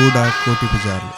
ಸೂಡ ಕೋಟಿ ಪೂಜಾರ್ಲು.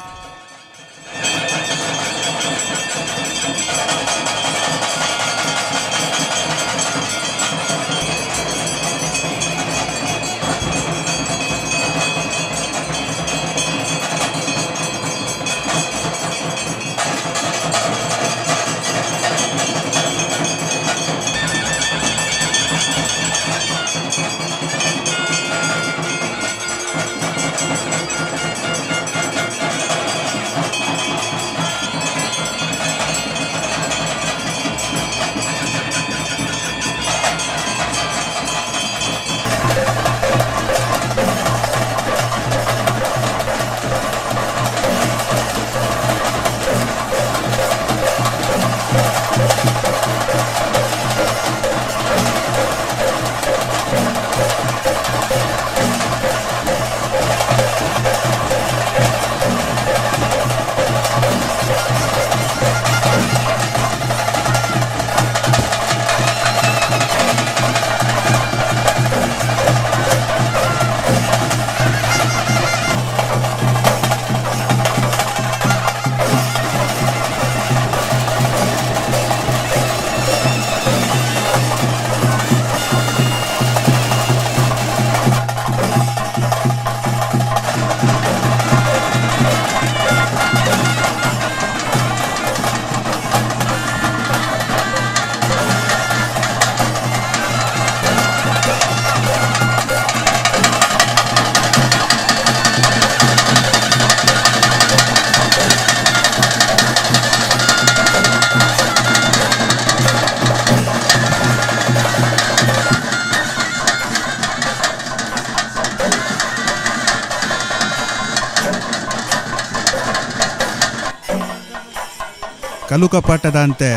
ಕಲುಕಪಾಟದಂತೆ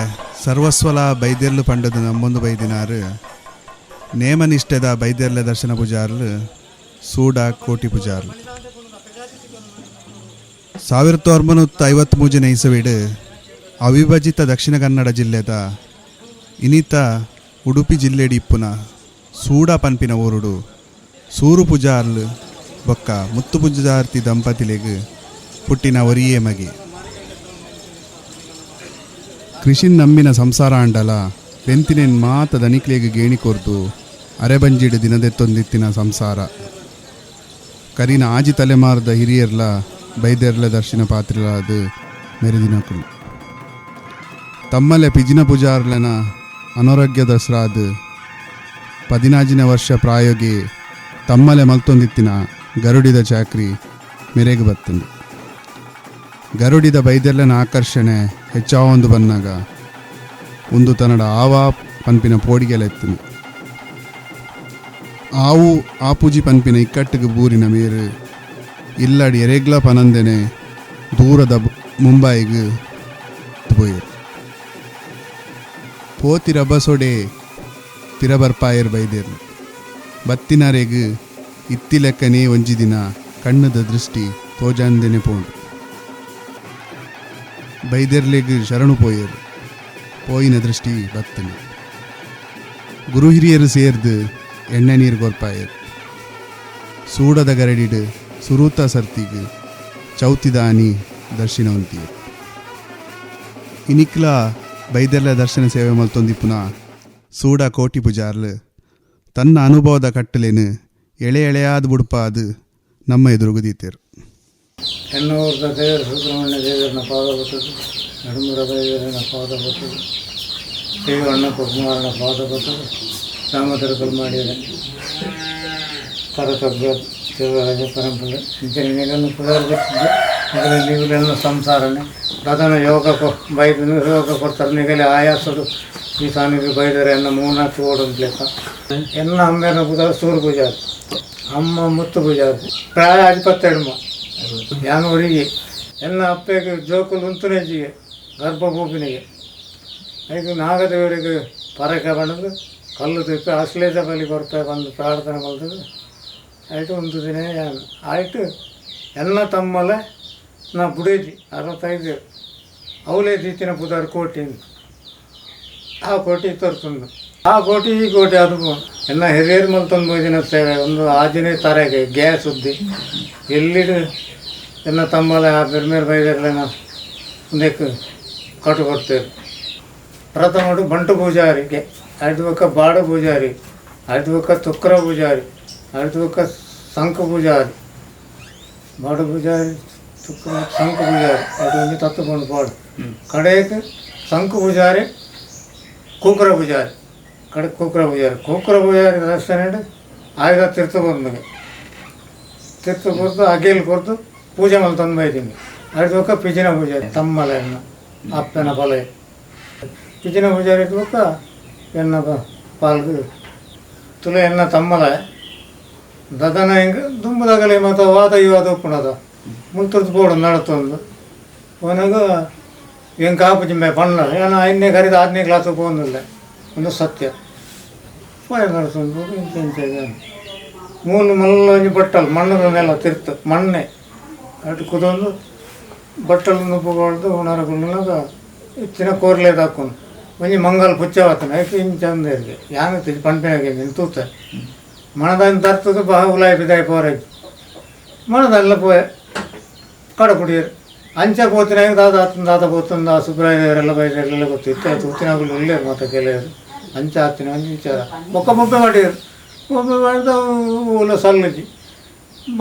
ಸರ್ವಸ್ವಲ ಬೈದೆರ್ಲು ಪಂಡದು ನಮ್ಮೊಂದು ಬೈದಿನಾರು ನೇಮನಿಷ್ಠದ ಬೈದೆರ್ಲೆ ದರ್ಶನ ಪೂಜಾರ್ಲು ಸೂಡ ಕೋಟಿ ಪೂಜಾರ್ಲು. 1953ನೇ ಇಸವಿಡು ಅವಿಭಜಿತ ದಕ್ಷಿಣ ಕನ್ನಡ ಜಿಲ್ಲೆದ ಇನಿತ ಉಡುಪಿ ಜಿಲ್ಲೆಡ್ ಇಪ್ಪುನ ಸೂಡ ಪನ್ಪಿನ ಊರುಡು ಸೂರು ಪೂಜಾರ್ಲು ಬೊಕ್ಕ ಮುತ್ತು ಪೂಜಾರ್ತಿ ದಂಪತಿಲೆಗ್ ಪುಟ್ಟಿನ ಒರಿಯೇ ಮಗೆ. ಕೃಷಿನ್ ನಂಬಿನ ಸಂಸಾರ ಆಂಡಲ ಬೆಂತಿನೆನ್ ಮಾತ ದನಿಕ್ಲೆಗ್ ಗೇಣಿ ಕೊರ್ದು ಅರೆಬಂಜಿಡ್ ದಿನದೆತ್ತೊಂದಿತ್ತಿನ ಸಂಸಾರ. ಕರಿನ ಆಜಿ ತಲೆಮಾರ್ದ ಹಿರಿಯರ್ಲ ಬೈದೆರ್ಲ ದರ್ಶನ ಪಾತ್ರಲಾದ್ ಮೆರೆದಿನಕುಲು. ತಮ್ಮಲೆ ಪಿಜಿನ ಪೂಜಾರ್ಲೆನ ಅನಾರೋಗ್ಯ ದಸರಾದ್ 14ನೇ ವರ್ಷ ಪ್ರಾಯೋಗಿ ತಮ್ಮಲೆ ಮಲ್ತೊಂದಿತ್ತಿನ ಗರುಡಿದ ಚಾಕ್ರಿ ಮೆರೆಗ್ ಬತ್ತಂದು. ಗರುಡಿದ ಬೈದೆರ್ಲೆನ ಆಕರ್ಷಣೆ ಹೆಚ್ಚಾವೊಂದು ಬನ್ನಾಗ ಉಂದು ತನ್ನಡ ಆವಾ ಪನ್ಪಿನ ಪೋಡಿಗೆಲ ಎತ್ತುಂಡು. ಆವು ಆಪೂಜಿ ಪನ್ಪಿನ ಇಕ್ಕಟ್ಟಿಗೆ ಬೂರಿನ ಮೇರು ಇಲ್ಲಡಿ ಎರೆಗ್ಲ ಪನಂದೆನೆ ದೂರದ ಮುಂಬೈಗ್ ಪೋಯೆರ್. ಪೋತಿ ರಭಸೊಡೆ ಪಿರಬರ್ಪಾಯೆರ್ ಬೈದೆರ್ಲು. ಬತ್ತಿನರೆಗ್ ಇತ್ತಿಲೆಕ್ಕನೇ ಒಂಜಿ ದಿನ ಕಣ್ಣುದ ದೃಷ್ಟಿ ತೋಜಾಂದೆನೆ ಪೋಂಡು. ಬೈದೆರ್ಲೆಗ್ ಶರಣು ಪೋಯೆರ್. ಪೋಯಿನ ದೃಷ್ಟಿ ಬತ್ತನು. ಗುರು ಹಿರಿಯರು ಸೇರ್ದು ಎಣ್ಣೆ ನೀರು ಕೊರ್ಪಾಯೆರ್. ಸೂಡದ ಗರಡಿಡ್ ಸುರೂತ ಸರ್ತಿಗ್ ಚೌತಿದಾನಿ ದರ್ಶನ ಉಂತಿಯೆರ್. ಇನಿಕ್ಲ ಬೈದೆರ್ಲ ದರ್ಶನ ಸೇವೆ ಮಲ್ತೊಂದಿಪ್ಪುನ ಸೂಡ ಕೋಟಿ ಪೂಜಾರ್ಲು ತನ್ನ ಅನುಭವದ ಕಟ್ಟಲೆನು ಎಳೆ ಎಳೆಯಾದ ಬುಡ್ಪಾದು ನಮ್ಮ ಎದುರುಗುದೀತೆರ್. ಎನ್ನೂರ್ದ ದೇವರು ಸುಬ್ರಹ್ಮಣ್ಯ ದೇವರನ್ನ ಪಾದ ಬತ್ತದು, ನಡುಮುರ ದೇವರನ್ನ ಪಾದ ಬತ್ತದು, ಶ್ರೀವಣ್ಣ ಕುಮಾರನ ಪಾದ ಬತ್ತದು, ರಾಮದರ ಕಲ್ಮಾಡಿದರೆ ತರತಬ್ಬ ದೇವರಾಜ ಪರಂಪರೆ ಇಂಚಿನ ನಿಗನ್ನು ಪುನರ್ಗತ್ತಿದ್ದೆ. ನಿಗಲ ನಿಗುಲೆಲ್ಲ ಸಂಸಾರನೆ ಪ್ರಧಾನ ಯೋಗ ಬೈದು ಯೋಗ ಕೊಡ್ತಾರೆ. ನಿಗಲೆ ಆಯಾಸಡು ಈ ಸಾನಿಗೆ ಬೈದರೆ ಎನ್ನ ಮೂರ್ನಾಲ್ಕು ಓಡೊಂದು ಲೆಕ್ಕ. ಎನ್ನ ಅಮ್ಮೇನ ಪೂಜಾರ ಸೂರು ಪೂಜಾರಿ, ಅಮ್ಮ ಮುತ್ತು ಪೂಜಾರಿ. ಪ್ರಾಯ 27 ಯಾನು ಒರಿಗೆ. ಎನ್ನ ಅಪ್ಪೆಗೆ ಜೋಕುಲು ಉಂತುನೆಜಿಗೆ ಗರ್ಭಭೂಪಿನಿಗೆ ಐದು ನಾಗದೇವರಿಗೆ ಪರಕೆ ಬಂದು ಕಲ್ಲು ತಿಪ್ಪಿ ಅಶ್ಲೇಷ ಬಲಿ ಕೊರ್ಪೆ ಬಂದು ಪ್ರಾರ್ಥನೆ ಮಲ್ತದು. ಆಯ್ತು ಒಂದು ದಿನ ಯಾನು ಆಯ್ತು. ಎನ್ನ ತಮ್ಮಲೆ ನಾ ಬುಡೇಜಿ 65 ಅವಲೇ ದೀತಿನ ಪುದಾರ್ ಕೋಟಿ, ಆ ಕೋಟಿ ತೋರ್ತುಂಡು. ಆ ಕೋಟಿ ಈ ಕೋಟಿ ಅದು ಎನ್ನ ಹಿರಿಯರು ಮಲ್ತೊಂದು ಮೋಜಿನ ಸೇವೆ. ಒಂದು ಆಜನೇ ತರಗೆ ಗ್ಯಾಸ್ ಉದ್ದಿ ಎಲ್ಲಿಡು ಎನ್ನ ತಮ್ಮಲೆ ಆ ಬೆರ್ಮೇರು ಬೈದರ್ಲೆನ ಉಂದೆಕ್ ಕಟ್ಟು ಕೊಡ್ತೇವೆ. ಪ್ರಥಮಡು ಬಂಟು ಪೂಜಾರಿಗೆ, ಐದು ಬೊಕ್ಕ ಬಾಡು ಪೂಜಾರಿ, ಐದು ಬೊಕ್ಕ ತುಕ್ರ ಪೂಜಾರಿ, ಐದು ಬೊಕ್ಕ ಸಂಕ ಪೂಜಾರಿ, ಬಾಡು ಪೂಜಾರಿ, ತುಕ್ರ ಸಂಕ ಪೂಜಾರಿ, ಅದು ಒಂಜಿ ತತ್ತುಕೊಂಡು ಪಾಡು. ಕಡೆಗೆ ಸಂಕ ಪೂಜಾರಿ, ಕೂಕ್ರ ಪೂಜಾರಿ, ಕಡೆ ಕೂಕ್ರ ಪೂಜಾರಿ. ಕೂಕ್ರ ಪೂಜಾರಿ ದರ್ಶನ ಆಯುಧ ತೀರ್ಥ ಬಂದಿಗೆ ತೀರ್ಥ ಕೊರ್ದು ಅಗೇಲ್ ಕೊರ್ದು ಪೂಜೆ ಮಲ್ತಂದು ಬೈತೀನಿ. ಐದು ಬೊಕ್ಕ ಪಿಜಿನ ಪೂಜಾರಿ ತಮ್ಮಲೆಯನ್ನು ಅಪ್ಪನ ಬಲೆ ಪಿಜಿನ ಪೂಜಾರಿ ಬೊಕ್ಕ ಎನ್ನ ಪಾಲ್ಗು ತುಳು ಎನ್ನ ತಮ್ಮಲೆ ದದನ ಹಿಂಗೆ ದುಂಬುದಾಗಲೇ ಮತ್ತು ವಾದ ಇವಾದ ಉಪ್ಪುಣದ ಮುಲ್ತುರ್ದು ಬೋಡು ನಡತೊಂದು ಪೋನಾಗ ಹೆಂಗೆ ಕಾಪು ಜಿಮ್ಮೆ ಪಣ್ಣ ಏನ 5ನೇ ಕರೀದು 6ನೇ ಕ್ಲಾಸ್ ಪೋಂದಿಲ್ಲ ಒಂದು ಸತ್ಯ ಪೋಯ ನಡತೊಂದು ಇಂಚ ಇಂಚ ಮೂಲು ಮಲ್ಲ ಒಂಜಿ ಬಟ್ಟಲು ಮಣ್ಣದ ನೆಲ ತಿರ್ತು ಮಣ್ಣೆ ಅటు ಕುದೊಂದು ಬಟ್ಟಲು ನುಪ್ಪುಗೊಳ್ದು ಉಣರ ಗುಣ್ಣಾಗ ಇತ್ತಿನ ಕೋರ್ಲೇದ ಹಾಕೊಂಡು ಒಂಜಿ ಮಂಗಲ್ ಪುಚ್ಚವಾತನ ಐಕ್ ಇಂಚ ಅಂದೇರಿಗೆ ಯಾನ್ ಪಂಪಿನಾಗೆ ತೂತೆ ಮಣದಾನ ತರ್ತದ ಬಾ ಉಲಾಯಿ ಬಿದಾಯಿ ಪೋರೆ ಮಣದಲ್ಲ ಪೋಯೆ ಕಡ ಕುಡಿಯರು ಅಂಚ ಪೋತಿನಾಗ ದಾದ ಆತನ ದಾದ ಪೋತಂದ ಸುಬ್ರಾಯರೆಲ್ಲ ಬೈದರೆಲ್ಲ ಗೊತ್ತಿತ್ತು ತೂತಿನಾಗಲು ಉಳ್ಳೇರು ಮಾತ ಕೆಲವರು ಅಂಚ ಆತಿನ ಒಂಜಿ ವಿಚಾರ ಬೊಕ್ಕ ಬೊಬ್ಬೆ ಮಾಡಿರು ಬೊಬ್ಬೆ ಮಾಡಿದ ಊಲ ಸಲ್ಲುಜಿ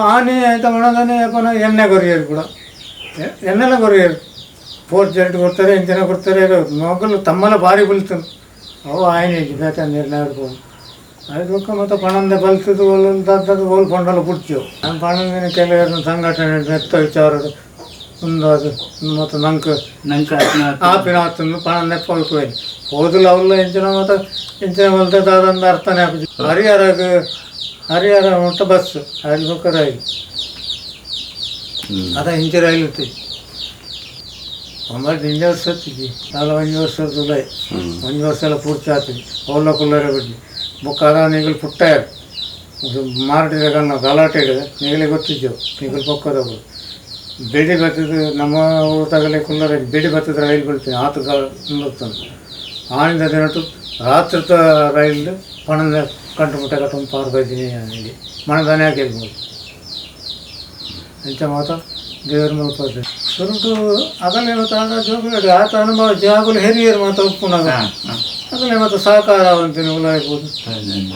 ಮಾನೆ ಆಯ್ತ ಮಣದಾನೆ ಪನ ಎಣ್ಣೆ ಕೊರಿಯರು ಕೂಡ ಎಣ್ಣೆಲ್ಲ ಕೊರಿಯರು ಫೋರ್ ಜೆಂಟ್ ಕೊಡ್ತಾರೆ ಇಂಚಿನ ಕೊಡ್ತಾರೆ ಮಗಲು ತಮ್ಮಲ ಭಾರಿ ಬಲ್ತನು ಅವು ಆಯ್ನೆ ಬೇತ ನಿರ್ಣಯ ಹಿಡ್ಕೊಂಡು ಅದಕ್ಕೆ ಮತ್ತು ಪಣಂದೆ ಬಲ್ತದ್ದು ಒಲ್ಲದ್ದು ಓಲ್ ಪಂಡಲ ಪುಡ್ಚು ನಾನು ಪಣಂದಿನ ಕೆಲವರು ಸಂಘಟನೆ ಮೆತ್ತ ವಿಚಾರ ಒಂದು ಅದು ಮತ್ತು ನಂಗೆ ನಂಗೆ ಆಪಿನ ಆತನ್ನು ಪಣಂದೆ ಪೋಲ್ಕೋಯ್ತು ಹೋದಲು ಅವಲ್ಲ ಇಂಚಿನ ಮತ್ತು ಇಂಚಿನ ಮಲ್ತೆ ದಾದಂದ ಅರ್ಥನೇ ಆಪುಜಿ. ಹರಿಹರಗ್ ಹರಿಹರ ಮುಟ್ಟ ಬಸ್ ಅಲ್ಲಿ ಬೊಕ್ಕ ರೈಲು ಅದ ಇಂಚಿ ರೈಲು ಇತ್ತು ಒಂಬತ್ತು ಇಂಜ ವರ್ಷ ಹೊತ್ತಿದ್ವಿ ನಾಲ್ ಒಂಜಿ ವರ್ಷ ಜುಲೈ ಒಂಜಿ ವರ್ಷ ಎಲ್ಲ ಪೂರ್ತಿ ಆತಿದ್ವಿ ಅವಲ್ಲ ಕುಲ್ಲರೆ ಬಿಡ್ಲಿ ಬೊಕ್ಕ ಅದ ನಿಗಲು ಪುಟ್ಟಾಯರು ಮಾರಾಟದ ಕಣ್ಣ ಗಲಾಟೆ ಹಿಡಿದೆ ನಿಗಲಿ ಗೊತ್ತಿದ್ದೆವು ನಿಗಲು ಪಕ್ಕದವರು ಬೇಡಿ ಬರ್ತದೆ ನಮ್ಮ ಊರು ತಗಲೆ ಕುಲ್ಲರೆ ಬೇಡಿ ಬರ್ತದೆ ರೈಲು ಬೀಳ್ತೀನಿ ಆತ ಬರ್ತಾನೆ ಆನಿಂದ ದಿನಟು ರಾತ್ರಿ ರೈಲು ಪಣದ ಕಂಟು ಮುಟ್ಟೆ ಕಟ್ಟೊಂದು ಪಾರ್ ಬೈತೀನಿ ಇಲ್ಲಿ ಮಣದಾನೆ ಹಾಕಿರ್ಬೋದು ಇಂಥ ಮಾತ ದೇವ್ರ ಮಲ್ಪದ್ದು ಸುರುಟು ಅದಲ್ಲೇ ಮತ್ತು ಆಗ ಜೋಗುಲಾಡಿ ಆತ ಅನುಭವ ಜಾಗುಲು ಹಿರಿಯರು ಮಾತ ಒಪ್ಪುನಾಗ ಅದಲ್ಲೇ ಮತ್ತು ಸಹಕಾರ ಅಂತೀನಿ ಉಲಾಯ್ಬೋದು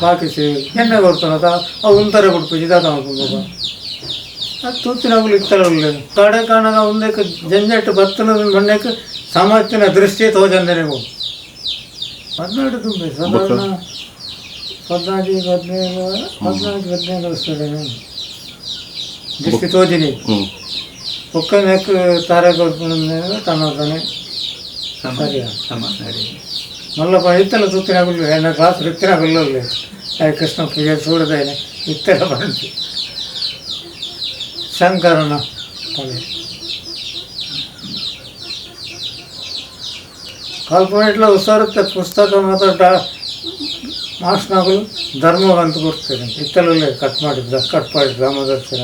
ಬಾಕಿ ಸೇವೆ ಎಣ್ಣೆ ಕೊಡ್ತಾನದ ಅವು ಉಂತಾರೆ ಕೊಡ್ಪುಜಿ ದಾದ ಮಲ್ಪುಂಬ ಅದು ತೂತಿನಾಗುಲು ಇತ್ತಲ್ಲ ಕಡೆ ಕಾಣಗ ಒಂದೇಕ ಜಂಜಟ್ಟು ಬತ್ತನ ಮಣ್ಣಕ್ಕೆ ಸಮಾಜನ ದೃಷ್ಟಿ ತೋಜಂದನೆ 12 ತುಂಬೆ ಸಾಧಾರಣ 14 15 14 15 ವರ್ಷ ದೃಷ್ಟಿ ತೋಜಿನಿ ಒಕ್ಕನೆಕ್ ತಾರೆ ಕೊಡ್ಕೊಂಡು ತನ್ನತಾನೆ ಸರಿಯಾ ಮಲ್ಲಪ್ಪ ಇತ್ತಲ್ಲ ತೂತಿನಾಗುಲು ಎನ್ನ ಕ್ಲಾಸ್ ಇತ್ತಿನಾಗುಲ್ಲ ಕೃಷ್ಣ ಪೂಜೆ ಸೂಡದೇನೆ ಇತ್ತೆಲ್ಲ ಬಂತು ಶಂಕರನ ಪಲ್ಲೆ ಕಲ್ಪನೆ ಹುಷಾರುತ್ತೆ ಪುಸ್ತಕ ಮತ್ತು ಮಾಸ್ನಾಗಲು ಧರ್ಮವಂತ ಕೊಡ್ತೇನೆ ಇತ್ತಲಲ್ಲೇ ಕಟ್ ಮಾಡಿದ್ದ ಕಟ್ ಮಾಡಿ ಧರ್ಮದರ್ಶನ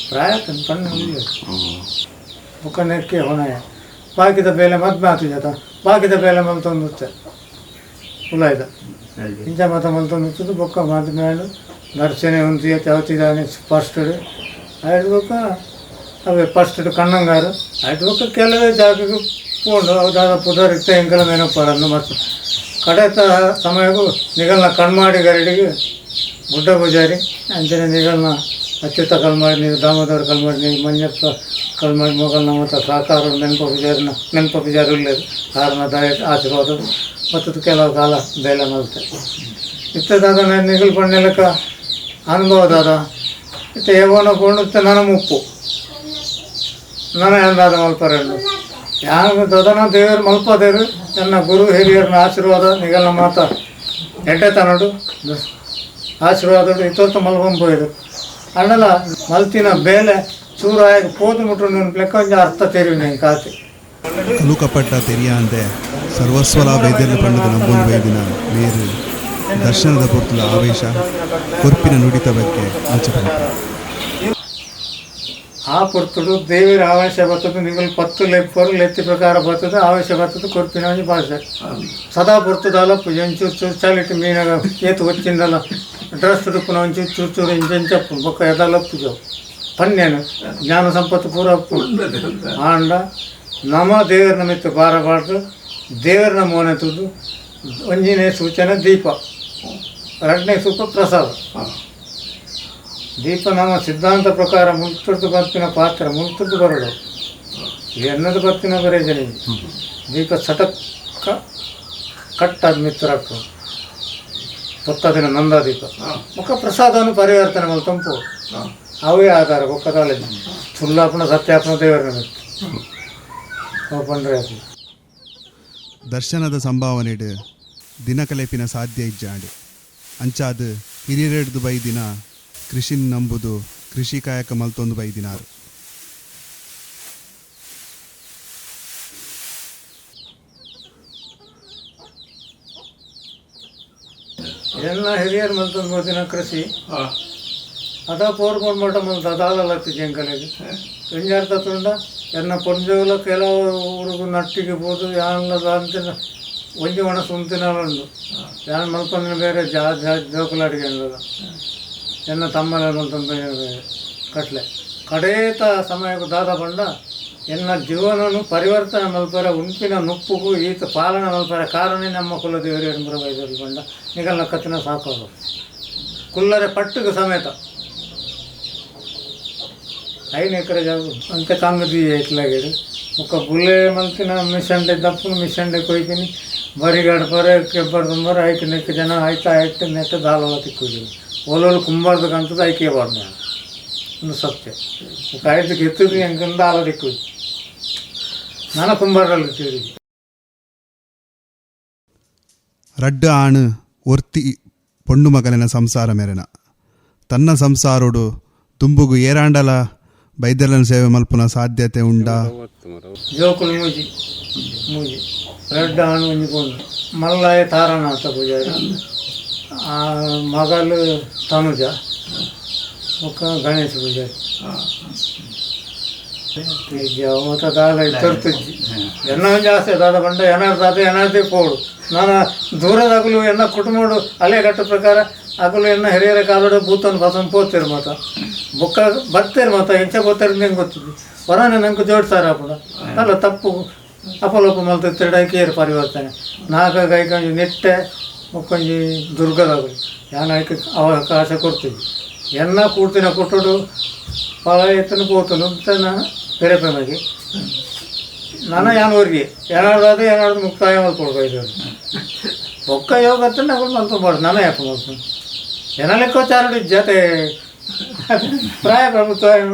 ಪ್ರಾಯ ಪಣ್ಣ ಬುಕ್ಕನೆಕ್ಕೆ ಹೊಣೆಯ ಬಾಕಿದ ಬೇಲೆ ಮದ್ಮೆ ಆತು ಜತ ಬಾಕಿದ ಬೇಲೆ ಮಲ್ತೊಂದುತ್ತೆ ಉಲಾಯ್ದ ಇಂಚ ಮತ ಮಲ್ತೊಂದುತ್ತದು ಬೊಕ್ಕ ಮದ್ಮೇಲೆ ದರ್ಶನ ಉಂತಿಯ ಚೌತಿದಾನೆ ಫಸ್ಟ್ ಆಯ್ತು ಬೊಕ್ಕ ಅವೇ ಫಸ್ಟ್ ಕಣ್ಣಂಗಾರು ಆಯ್ತು ಬೊಕ್ಕ ಕೆಲವೇ ಜಾಗಕ್ಕೆ ಪೋಂಡು ಅವು ದಾದ ಪುದರ್ ಇತ್ತ ಎಂಕಲ ನೆನಪರನ್ನು ಮತ್ತು ಕಡೆತ ಸಮಯಕ್ಕೂ ನಿಗಲ್ನ ಕಣ್ಮಾಡಿ ಗರಡಿಗೆ ಗುಡ್ಡ ಪೂಜಾರಿ ಅಂಚನೆ ನಿಗಲ್ನ ಅಚ್ಯುತ ಕಲ್ಮಾಡಿ ನೀವು ದಾಮೋದರ ಕಲ್ಮಾಡಿ ನೀವು ಮಂಜಪ್ಪ ಕಲ್ಮಾಡಿ ಮೊಗಲ್ನ ಮತ್ತು ಸಹಕಾರ ನೆನಪ ಪೂಜಾರಿನ ನೆನಪ ಪೂಜಾರಿ ಉಳ್ಳೇದು ಆರನ ದಯ ಆಶೀರ್ವಾದ ಮತ್ತು ಕೆಲವು ಕಾಲ ಬೇಲೆ ಮಲ್ತೆ ಇತ್ತ ದಾದ ನಾನು ನಿಗಲ್ ಪಣ್ಣೆಲಕ್ಕ ಅನುಭವ ದಾದ ಇತ್ತ ಏವನ ಪೋಂಡು ಇತ್ತ ನನ್ನ ಮುಪ್ಪು ನನ್ನ ಎಂದಾದ ಮಲ್ಪರೆಂಡು ಯಾರು ದದನ ದೇವರು ಮಲ್ಪದೇರು ನನ್ನ ಗುರು ಹಿರಿಯರನ್ನ ಆಶೀರ್ವಾದ ನಿಗಲ್ನ ಮಾತ ಎಡ್ಡೆ ತನಡು ಆಶೀರ್ವಾದ ಇತ್ತೊತ್ತ ಮಲ್ಕೊಂಬೋಯ್ದು ಅಣ್ಣಲ ಮಲ್ತಿನ ಬೇಲೆ ಚೂರಾಯ ಪೋದು ಮುಟ್ಟು ಲೆಕ್ಕ ಒಂಜಿ ಅರ್ಥ ತೆರಿವು ಕಾತೆ ಕಲು ಕಪಟ ತೆರಿಯಾಂದೆ ಸರ್ವಸ್ವಲ ಬೈದೆರ್ಲು ಪಂಡದ ನಂಬೊಂದು ಬೈದಿನ ಮೇರು ದರ್ಶನದ ಪೊರ್ತುಲ ಆವೇಶ ಕೊರ್ಪಿನ ನುಡಿತ ಬಗ್ಗೆ ಅಂಚ ಪನ್ಪೆರ್. ಆ ಪೊರ್ತುಡು ದೇವರ ಆವೇಶ ಬರ್ತದೆ ನಿಗಲ್ ಪತ್ತು ಲೆಪ್ಪರು ಲೆತ್ತಿ ಪ್ರಕಾರ ಬರ್ತದೆ ಆವೇಶ ಬರ್ತದೆ ಕೊರ್ಪಿನ ಒಂಜಿ ಭಾಷೆ ಸದಾ ಪೊರ್ತುದಾಲ ಒಂಚೂರು ಚೂರು ಚಾಲಿಟ್ಟು ಮೀನಾಗ ಏತು వచ్చిಂದಲ್ಲ ಡ್ರೆಸ್ ಉಡುಪುನ ಒಂಚೂರು ಚೂರು ಚೂರು ಇಂಚ ಇಂಚ ಬೊಕ್ಕ ಎದಲಪ್ಪುಜವು ಪನ್ಯನು ಜ್ಞಾನ ಸಂಪತ್ತು ಪೂರ ಉಪ್ಪುಂಡು. ಆಂಡ ನಮ ದೇವರನ ಮಿತ್ತು ಬಾರ ಬಾರ್ದು ದೇವರನ ಮೋನೆ ತುದು ಒಂಜಿನೇ ಸೂಚನೆ ದೀಪ, ಎರಡನೇ ಸೂಪ ಪ್ರಸಾದ. ದೀಪ ನಮ್ಮ ಸಿದ್ಧಾಂತ ಪ್ರಕಾರ ಮುಲ್ತುರ್ದು ಬರ್ತಿನ ಪಾತ್ರ ಮುಲ್ತುರ್ದು ಬರಡು ಎನ್ನದು ಬರ್ತಿನ ಬರೇಜನ ದೀಪ ಸಟಕ್ಕ ಕಟ್ಟಾದ ಮಿತ್ರಕ್ಕು ಪೊತ್ತದಿನ ನಂದ ದೀಪ ಮುಖ ಪ್ರಸಾದವನ್ನು ಪರಿವರ್ತನೆ ಮಲ್ ತಂಪು ಅವೇ ಆಧಾರ ಬೊಕ್ಕದಾಳೆ ಸುಳ್ಳಾಪನ ಸತ್ಯಾಪನ ದೇವರ ನಿಮಿತ್ತ ಅವು ಪಂಡ್ರೆ ಅದು. ದರ್ಶನದ ಸಂಭಾವನೆಡ್ ದಿನಕಲೆಪಿನ ಸಾಧ್ಯ ಇಜ್ಜಾಂಡ್ ಅಂಚಾದ್ ಹಿರಿಯರೆಡ್ದು ಬೈದಿನ ಕೃಷಿನ್ ನಂಬುದು ಕೃಷಿ ಕಾಯಕ ಮಲ್ತೊಂದು ಬೈದಿನಾರು. ಎಲ್ಲ ಹಿರಿಯರು ಮಲ್ತೊಂದು ಬೋದಿನ ಕೃಷಿ ಅದ ಪೋರ್ಕೊಂಡು ಮಠ ಮಲ್ತ ಅದಾಲಲ್ಲ ಎಂಕಲೆಗ್ ಎಂಜಾರ್ತ ತುಂಡ ಎನ್ನ ಪೊಂಜೋಲ ಕೆಲವು ಊರುಗು ನಟ್ಟಿಗೆ ಪೋದು ಯಾನ್ಲ ದಾಂತಿನ ಒಂಜಿ ಒಣಸು ಉಂತಿನಾಲುಂಡು ಯಾನ್ ಮಲ್ಪಂದಿನ ಬೇರೆ ಜಾ ಜಾ ಜೋಕುಲಾಡಿಗೆ ಅಂದದ ಎನ್ನ ತಮ್ಮಲ ಮಲ್ತೊಂದು ಬೇರೆ ಕಟ್ಲೆ ಕಡೇತ ಸಮಯಕ್ಕೂ ದಾದ ಪಂಡ ಎನ್ನ ಜೀವನನು ಪರಿವರ್ತನೆ ಮಲ್ಪರ ಉಂಪಿನ ನುಪ್ಪುಗು ಈತ ಪಾಲನೆ ಮಲ್ಪರ ಕಾರಣ ನಮ್ಮ ಕುಲದೇವರು ಎಂಬರ ವೈದ್ಯರು ಪಂಡ ನಿಗಲ್ನ ಕತ್ತಿನ ಸಾಕೋದು ಕುಲ್ಲರೆ ಪಟ್ಟುಗು ಸಮೇತ 5 ಎಕರೆ ಜಾಗ ಅಂತೆ ಕಾಂಗದಿ ಎಟ್ಲಾಗಿದೆ ఒక ಬುಲ್ಲೆ ಮಲ್ತಿನ ಮಿಷನ್ಡೆ ದಪ್ಪು ಮಿಷನ್ಡೆ ಕೊಯ್ತೀನಿ ಬರಿಗಾಡ್ ಪರೆ ಕೆಬ್ಬರ್ ತುಂಬಾರ ಐಕ್ ನೆಕ್ ಜನ ಆಯ್ತಾ ಆಯ್ತು ನೆಟ್ಟ ದಾಲವ ತಿಕ್ಕುದು ಓಲೋಲು ಕುಂಬಾರ್ದು ಕಂತದ ಐಕೆ ಬಾರ್ದು ಒಂದು ಸತ್ಯ ఒక ಐದು ಎತ್ತದು ಹೆಂಗಂದ ದಾಲ ತಿಕ್ಕುದು ನಾನು ಕುಂಬಾರಲ್ಲಿ ತಿರುಗಿ. ರಡ್ಡು ಆಣು ಒರ್ತಿ ಪೊಣ್ಣು ಮಗಲಿನ ಸಂಸಾರ ಮೇರೆನ ತನ್ನ ಸಂಸಾರೋಡು ದುಂಬುಗು ಏರಾಂಡಲ ಬೈದರ್ಲನ ಸೇವೆ ಮಲ್ಪುನ ಸಾಧ್ಯತೆ ಉಂಡಾ? ಜೋಕುಲು ಮೂಜಿ ಮೂಜಿ, ರಡ್ಡು ಆಣು ಒಂಜಿ ಪೊಣ್ಣು. ಮಲ್ಲಾಯ ತಾರನಾಥ ಪೂಜಾರಿ, ಆ ಮಗಲು ತನುಜ, ಬೊಕ್ಕ ಗಣೇಶ ಪೂಜಾರಿ. ಮತ್ತ ದಾದ ತರ್ತುಜ್ಜಿ ಎನ್ನ ಒಂಜಿ ಆಸೆ ದಾದ ಪಂಡ ಏನಾರು ದಾದ ಏನಾರ್ದೇ ಪೋಡು ನಾನು ದೂರದಾಗಲು ಎನ್ನ ಕುಟುಂಬಡು ಅಲೆ ಕಟ್ಟ ಪ್ರಕಾರ ಅಗಲು ಎನ್ನ ಹಿರಿಯರ ಕಾಲೋಡು ಬೂತನ್ ಬಸನ್ ಪೋತೇರು ಮಾತ ಬೊಕ್ಕ ಬರ್ತೇರು ಮಾತ ಎಂಚ ಪೋತೇರು ನಂಗೆ ಗೊತ್ತಿದ್ದು ಹೊರನೆ ನಂಗೆ ಜೋಡ್ಸಾರ ಅಪ್ಪಡ ಅಲ್ಲ ತಪ್ಪು ಅಪಲೋಪ ಮಲ್ತ ತಿರುಡಾಕಿ ಪರಿವರ್ತನೆ ನಾಲ್ಕು ಐಕೊಂಜಿ ನೆಟ್ಟೆ ಬೊಕ್ಕೊಂಜಿ ದುರ್ಗದಾಗಲು ಯಾನ್ ಐಕ್ ಅವಕಾಶ ಕೊಡ್ತೀವಿ ಎನ್ನ ಕೂಡ್ತಿನ ಕೊಟ್ಟುಡು ಫಲ ಎತ್ತನ ಪೋತನು ತನ್ನ ಪೆರೆಪೆಮಗೆ ನಾನು ಯಾನ್ ಊರಿಗೆ ಏನಾರ್ದಾದ ಏನಾದ್ರು ಮುಕ್ತಾಯ ಮಲ್ಕೊಡ್ಬೇಕು ಇದು ಒಕ್ಕ ಯೋಗ ನಗಲು ಮಲ್ಕೊಬಾರ್ದು ನಾನು ಯಾಕೆ ಮಲ್ಕೊಂಡು ಎನ್ನ ಲೆಕ್ಕಾಚಾರಡು ಜೊತೆ ಪ್ರಾಯ ಪ್ರಭುತ್ವ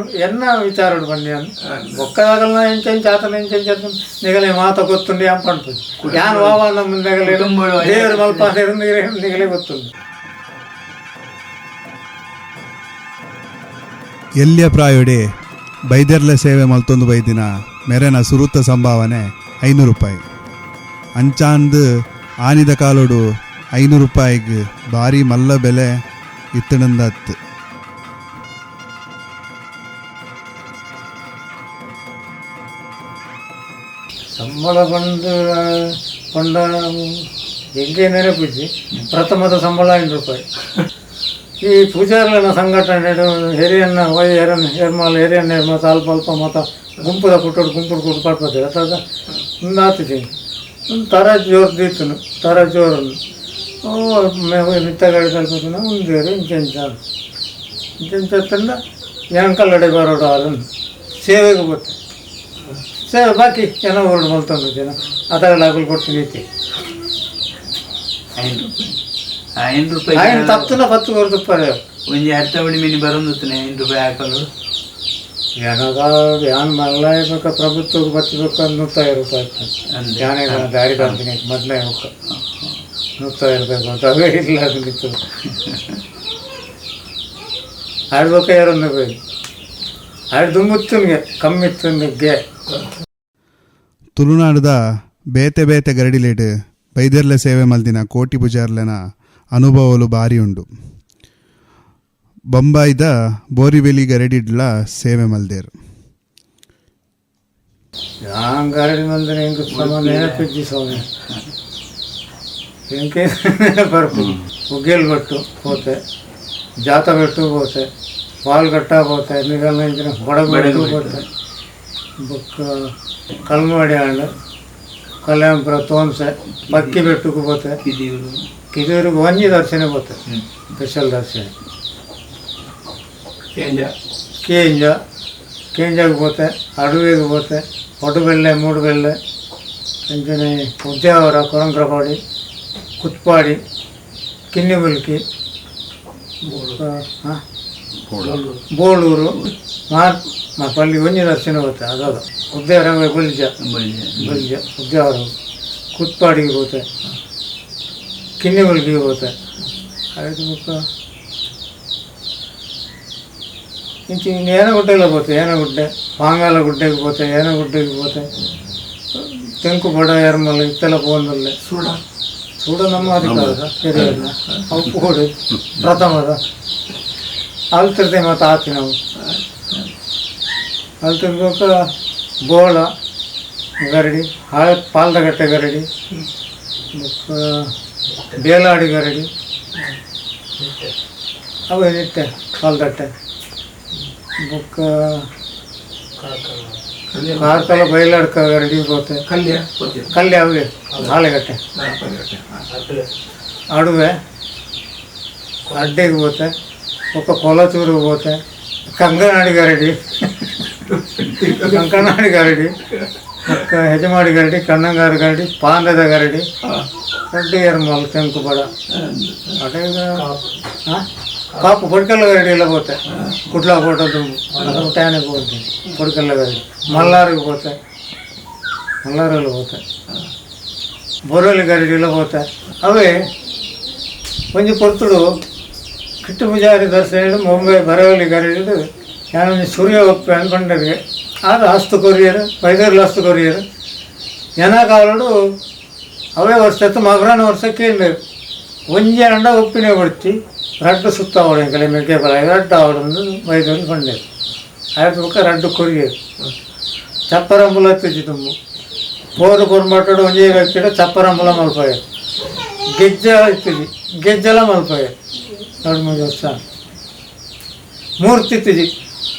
ಎನ್ನ ವಿಚಾರಡು ಬನ್ನಿ ಅನ್ ಒಕ್ಕದಾಗಲ್ನ ಎಂಚ ಆತನ ಎಂಚ ಆತನ ನಿಗಲೆ ಮಾತ ಗೊತ್ತುಂಡು ಯಾನ್ ಪಣ್ಪುಜಿ ಯಾನ್ ವಾವ ನಮ್ಮ ನೆಗಲೆ ದೇವರು ಮಲ್ಪ ನಿಗಲೆ ಗೊತ್ತುಂಡು. ಎಲ್ಯ ಪ್ರಾಯೋಡೆ ಬೈದೆರ್ಲ ಸೇವೆ ಮಲ್ತೊಂದು ಬೈದಿನ ಮೆರೆನ ಸುರುತ ಸಂಭಾವನೆ 500 ರೂಪಾಯಿ. ಅಂಚಾಂದ್ ಆನಿದ ಕಾಲೋಡು 500 ರೂಪಾಯಿಗೆ ಭಾರಿ ಮಲ್ಲ ಬೆಲೆ ಇತ್ತಣಂದತ್ತು. ಸಂಬಳ ಬಂದು ಪಂಡ ಎಂಗೆ ನೆನಪುಜ್ಜಿ ಪ್ರಥಮದ ಸಂಬಳ 500 ರೂಪಾಯಿ. ಈ ಪೂಜಾರ್ಲನ ಸಂಘಟನೆ ಹಿರಿಯನ್ನ ವೈ ಹೆರನ್ ಹೆರ್ಮಾಲ್ ಹಿರಿಯನ್ನ ಹೆರ್ಮತ ಅಲ್ಪ ಅಲ್ಪ ಮತ ಗುಂಪುದ ಕುಟ್ಟೋಡು ಗುಂಪುಡು ಕುಟ್ಟು ಪಡ್ಪದೆ ಅತ್ತಾಗ ಒಂದು ಒಂದು ತರ ಜೋರು ದೀತನು ತರ ಜೋರನ್ನು ಓ ಮಿತ್ತಗಾಡಿ ತಲುಪುನ ಉಂದೇರು ಇಂಚೆಂಚ ಇಂಚೆಂಚ ತಂದ ಕಲ್ಲಡೆ ಬರೋಡು ಅದನ್ನು ಸೇವೆಗೆ ಗೊತ್ತೆ ಸೇವೆ ಬಾಕಿ ಏನೋ ಹೊರಡು ಮಲ್ತೊಂದು ಜನ ಅದರಲ್ಲಿ ಅಗಲು ಕೊಡ್ತೀನಿ ಐತಿ. 5 ರೂಪಾಯಿ, 5 ರೂಪಾಯಿ. ఆయన ತಪ್ಪುನ ಪತ್ತು ಕೊಡ್ತಪ್ಪಾರೆ. ಒಂಜಿ ಅರ್ಥ ಉಡಿ ಮೀನು ಬರೊಂದುತ್ತನೆ 5 ರೂಪಾಯಿ ಹಾಕಲು. ಏನದ ಯಾನ್ ಮಲ್ಲ ಬೇಕ ಪ್ರಭುತ್ವಕ್ಕೆ ಬಚ್ಚಬೇಕು 150 ರೂಪಾಯಿ ಆಗ್ತದೆ. ಅಂದೆ. ಯಾನೇ ದಾರಿ ಕಾಣ್ತೀನಿ ಮೊದಲೇ ಮುಖ 150 ರೂಪಾಯಿ ಅಂತ ಅವೇ ಇಲ್ಲ ಅದು ಆಡ್ಬೇಕ ಯಾರೊಂದು ಹೋಗಿ ಆಡ್ ದುಂಬುತ್ತುನ್ಗೆ ಕಮ್ಮಿತ್ತುನ್ಗೆ. ತುಳುನಾಡುದ ಬೇತೆ ಬೇತೆ ಗರಡಿಲೇಡ್ ಬೈದೆರ್ಲೆ ಸೇವೆ ಮಲ್ದಿನ ಕೋಟಿ ಪೂಜಾರ್ಲೆನ ಅನುಭವಲು ಭಾರಿ ಉಂಡು. ಬೊಂಬಾಯ್ದ ಬೋರಿವೆಲಿ ಗರಡಿಡ್ಲ ಸೇವೆ ಮಲ್ದೇರು. ಯಾನ್ ಗಾಡಿ ಮಂದ್ರೆ ಹೆಂಗೆ ಸಮ ನೆನಪಿಜ್ಜಿ ಸ್ವಾಮಿ ಎಂಕೆ ಬರ್ಪು ಉಗ್ಗೇಲ್ ಬೆಟ್ಟು ಹೋತೆ ಜಾತ ಬೆಟ್ಟು ಹೋತೆ. ಪಾಲ್ಗಟ್ಟ ಪೋತೆ ನಿಗಲ್ನ ಇಂಚಿನ ಬಡಗು ಪೋತೆ ಬೊಕ್ಕ ಕಲ್ಮಾಡಿ ಆಂಡ್ ಕಲ್ಯಾಣಪುರ ತೋನ್ಸೆ ಬಕ್ಕಿ ಬೆಟ್ಟಕ್ಕೆ ಪೋತೆ ಕಿದಿಯೂರು ಕಿದಿಯೂರಿಗೆ ಒಂಜಿ ದರ್ಶನ ಪೋತೆ ಸ್ಪೆಷಲ್ ದರ್ಶನ ಕೇಂಜ ಕೇಂಜ ಕೇಂಜಾಗ ಪೋತೆ ಅಡುವೆಗೆ ಪೋತೆ ಒಡಬೆಳ್ಳೆ ಮೂಡುಬೆಳ್ಳೆ ಅಂಚನೆ ಉದ್ಯಾವರ ಕೊರಂಕ್ರಪಾಡಿ ಕುತ್ಪಾಡಿ ಕಿನ್ನಿಮುಲ್ಕಿ ಬೋಳೂರು ಮಾರ್ ಪಲ್ಲಿ ಒಂಜಿ ದರ್ಶನ ಹೋತೆ ಅದದು ಉದ್ಯಾವರ ಬೊಲ್ಜ ಬೊಲ್ಜ ಉದ್ಯಾವರ ಕುತ್ಪಾಡಿಗೆ ಹೋತೆ ಕಿನ್ನಿಮುಲ್ಕಿಗೆ ಹೋತೆ ಅದಕ್ಕೆ ಬೊಕ್ಕ ಇಂಚಿ ಇನ್ನು ಏನಗುಡ್ಡೆಲ್ಲ ಪೋತೆ ಏನಗುಡ್ಡೆ ಪಾಂಗಾಲ ಗುಡ್ಡೆಗೆ ಪೋತೆ ಏನಗುಡ್ಡೆಗೆ ಪೋತೆ ತೆಂಕು ಬಡ ಎರ್ಮಲ ಇತ್ತೆಲ್ಲ ಪೋಂದಲ್ಲೇ ಸೂಡ ಸೂಡ ನಮ್ಮ ಅಧಿಕಾರದ ಹಿರಿಯರ್ನ ಅವು ಪೋಡು ಪ್ರಥಮದ ಅಲ್ತಿರ್ತೆ ಮತ್ತು ಆತಿ ನಾವು ಅಲ್ತಿರ್ಬೇಕ ಬೋಳ ಗರಡಿ ಹಾಳೆ ಪಾಲ್ದಗಟ್ಟೆ ಗರಡಿ ಬೊಕ್ಕ ಬೇಲಾಡಿ ಗರಡಿ ಅವು ಇಟ್ಟೆ ಪಾಲ್ದಟ್ಟೆ ಬೊಕ್ಕ ಕಾರ್ಕಳ ಬೈಲಾಡ್ಕ ಗರಡಿ ಪೋತೆ ಕಲ್ಯ ಪೋತೆ ಕಲ್ಯ ಅವೇ ಹಾಳೆಗಟ್ಟೆ ಅಡುವೆ ಅಡ್ಡೆಗೆ ಪೋತೆ ಒಕ್ಕ ಕೊಲಚೂರಿಗೆ ಪೋತೆ ಕಂಕನಾಡಿ ಗರಡಿ ಕಂಕನಾಡಿ ಗರಡಿ ಬೊಕ್ಕ ಹೆಜಮಾಡಿ ಗರಡಿ ಕಣ್ಣಂಗಾರ ಗರಡಿ ಪಾಂದದ ಗರಡಿ ರಡ್ಡಿ ಎರ್ಮಲ್ ತೆಂಕು ಬಡ ಅಡೇಗ ಕಾಪು ಕೊಡ್ಕಲ್ಲ ಗರಡಿ ಎಲ್ಲ ಪೋತೆ ಕುಡ್ಲ ಕೋಟ ದುಂಬು ಅದು ಟ್ಯಾನಿಗೆ ಹೋಗ್ತೀನಿ ಕೊಡ್ಕಲ್ಲ ಗರಡಿ ಮಲ್ಲಾರಿಗೆ ಪೋತೆ ಮಲ್ಲಾರಲ್ಲಿ ಪೋತೆ ಬೋರಲಿ ಗರಡಿ ಎಲ್ಲ ಪೋತೆ ಅವೇ ಒಂಜಿ ಪೊರ್ತುಡು ಕಿಟ್ಟು ಪೂಜಾರಿ ದರ್ಶನ ಮುಂಬೈ ಬರವಲಿ ಗರಡಿಡು ಯಾನೊಂಜಿ ಸೂರ್ಯ ಒಪ್ಪೆ ಅನ್ಕೊಂಡರಿಗೆ ಆಗ ಹಸ್ತು ಕೊರಿಯರು ಬೈದರ್ಲು ಹಸ್ತು ಕೊರಿಯರು ಎನ ಕಾಲಡು ಅವೇ ವರ್ಷ ಮಗರಾನ ವರ್ಷ ಕೇಂದ್ರ ಒಂಜಿ ಅಂಡ ಒಪ್ಪಿನೇ ಕೊಡ್ತಿ ರಡ್ಡು ಸುತ್ತ ಅವಳು ಎಂಕಲೆ ಮೆಕ್ಕೆ ಬಲ ರಡ್ಡು ಅವಳು ಬೈದರ್ಲು ಬಂಡೇರು ಆಯ್ತು ಬೊಕ್ಕ ರಡ್ಡು ಕೊರಿಯರು ಚಪ್ಪರಂಬುಲ ತುಜಿ ತುಂಬು ಪೋರು ಕೊರ್ಮಾಟೋಡು ಒಂಜೇ ವ್ಯಕ್ತಿಡ ಚಪ್ಪರಂಬುಲ ಮಲ್ಪಾಯರು ಗೆಜ್ಜ ಇತ್ತಿಜಿ ಗೆಜ್ಜೆಲ ಮಲ್ಪಾಯರು ಎರಡು ಮೂರು ವರ್ಷ ಮೂರ್ತಿ ತಿಜಿ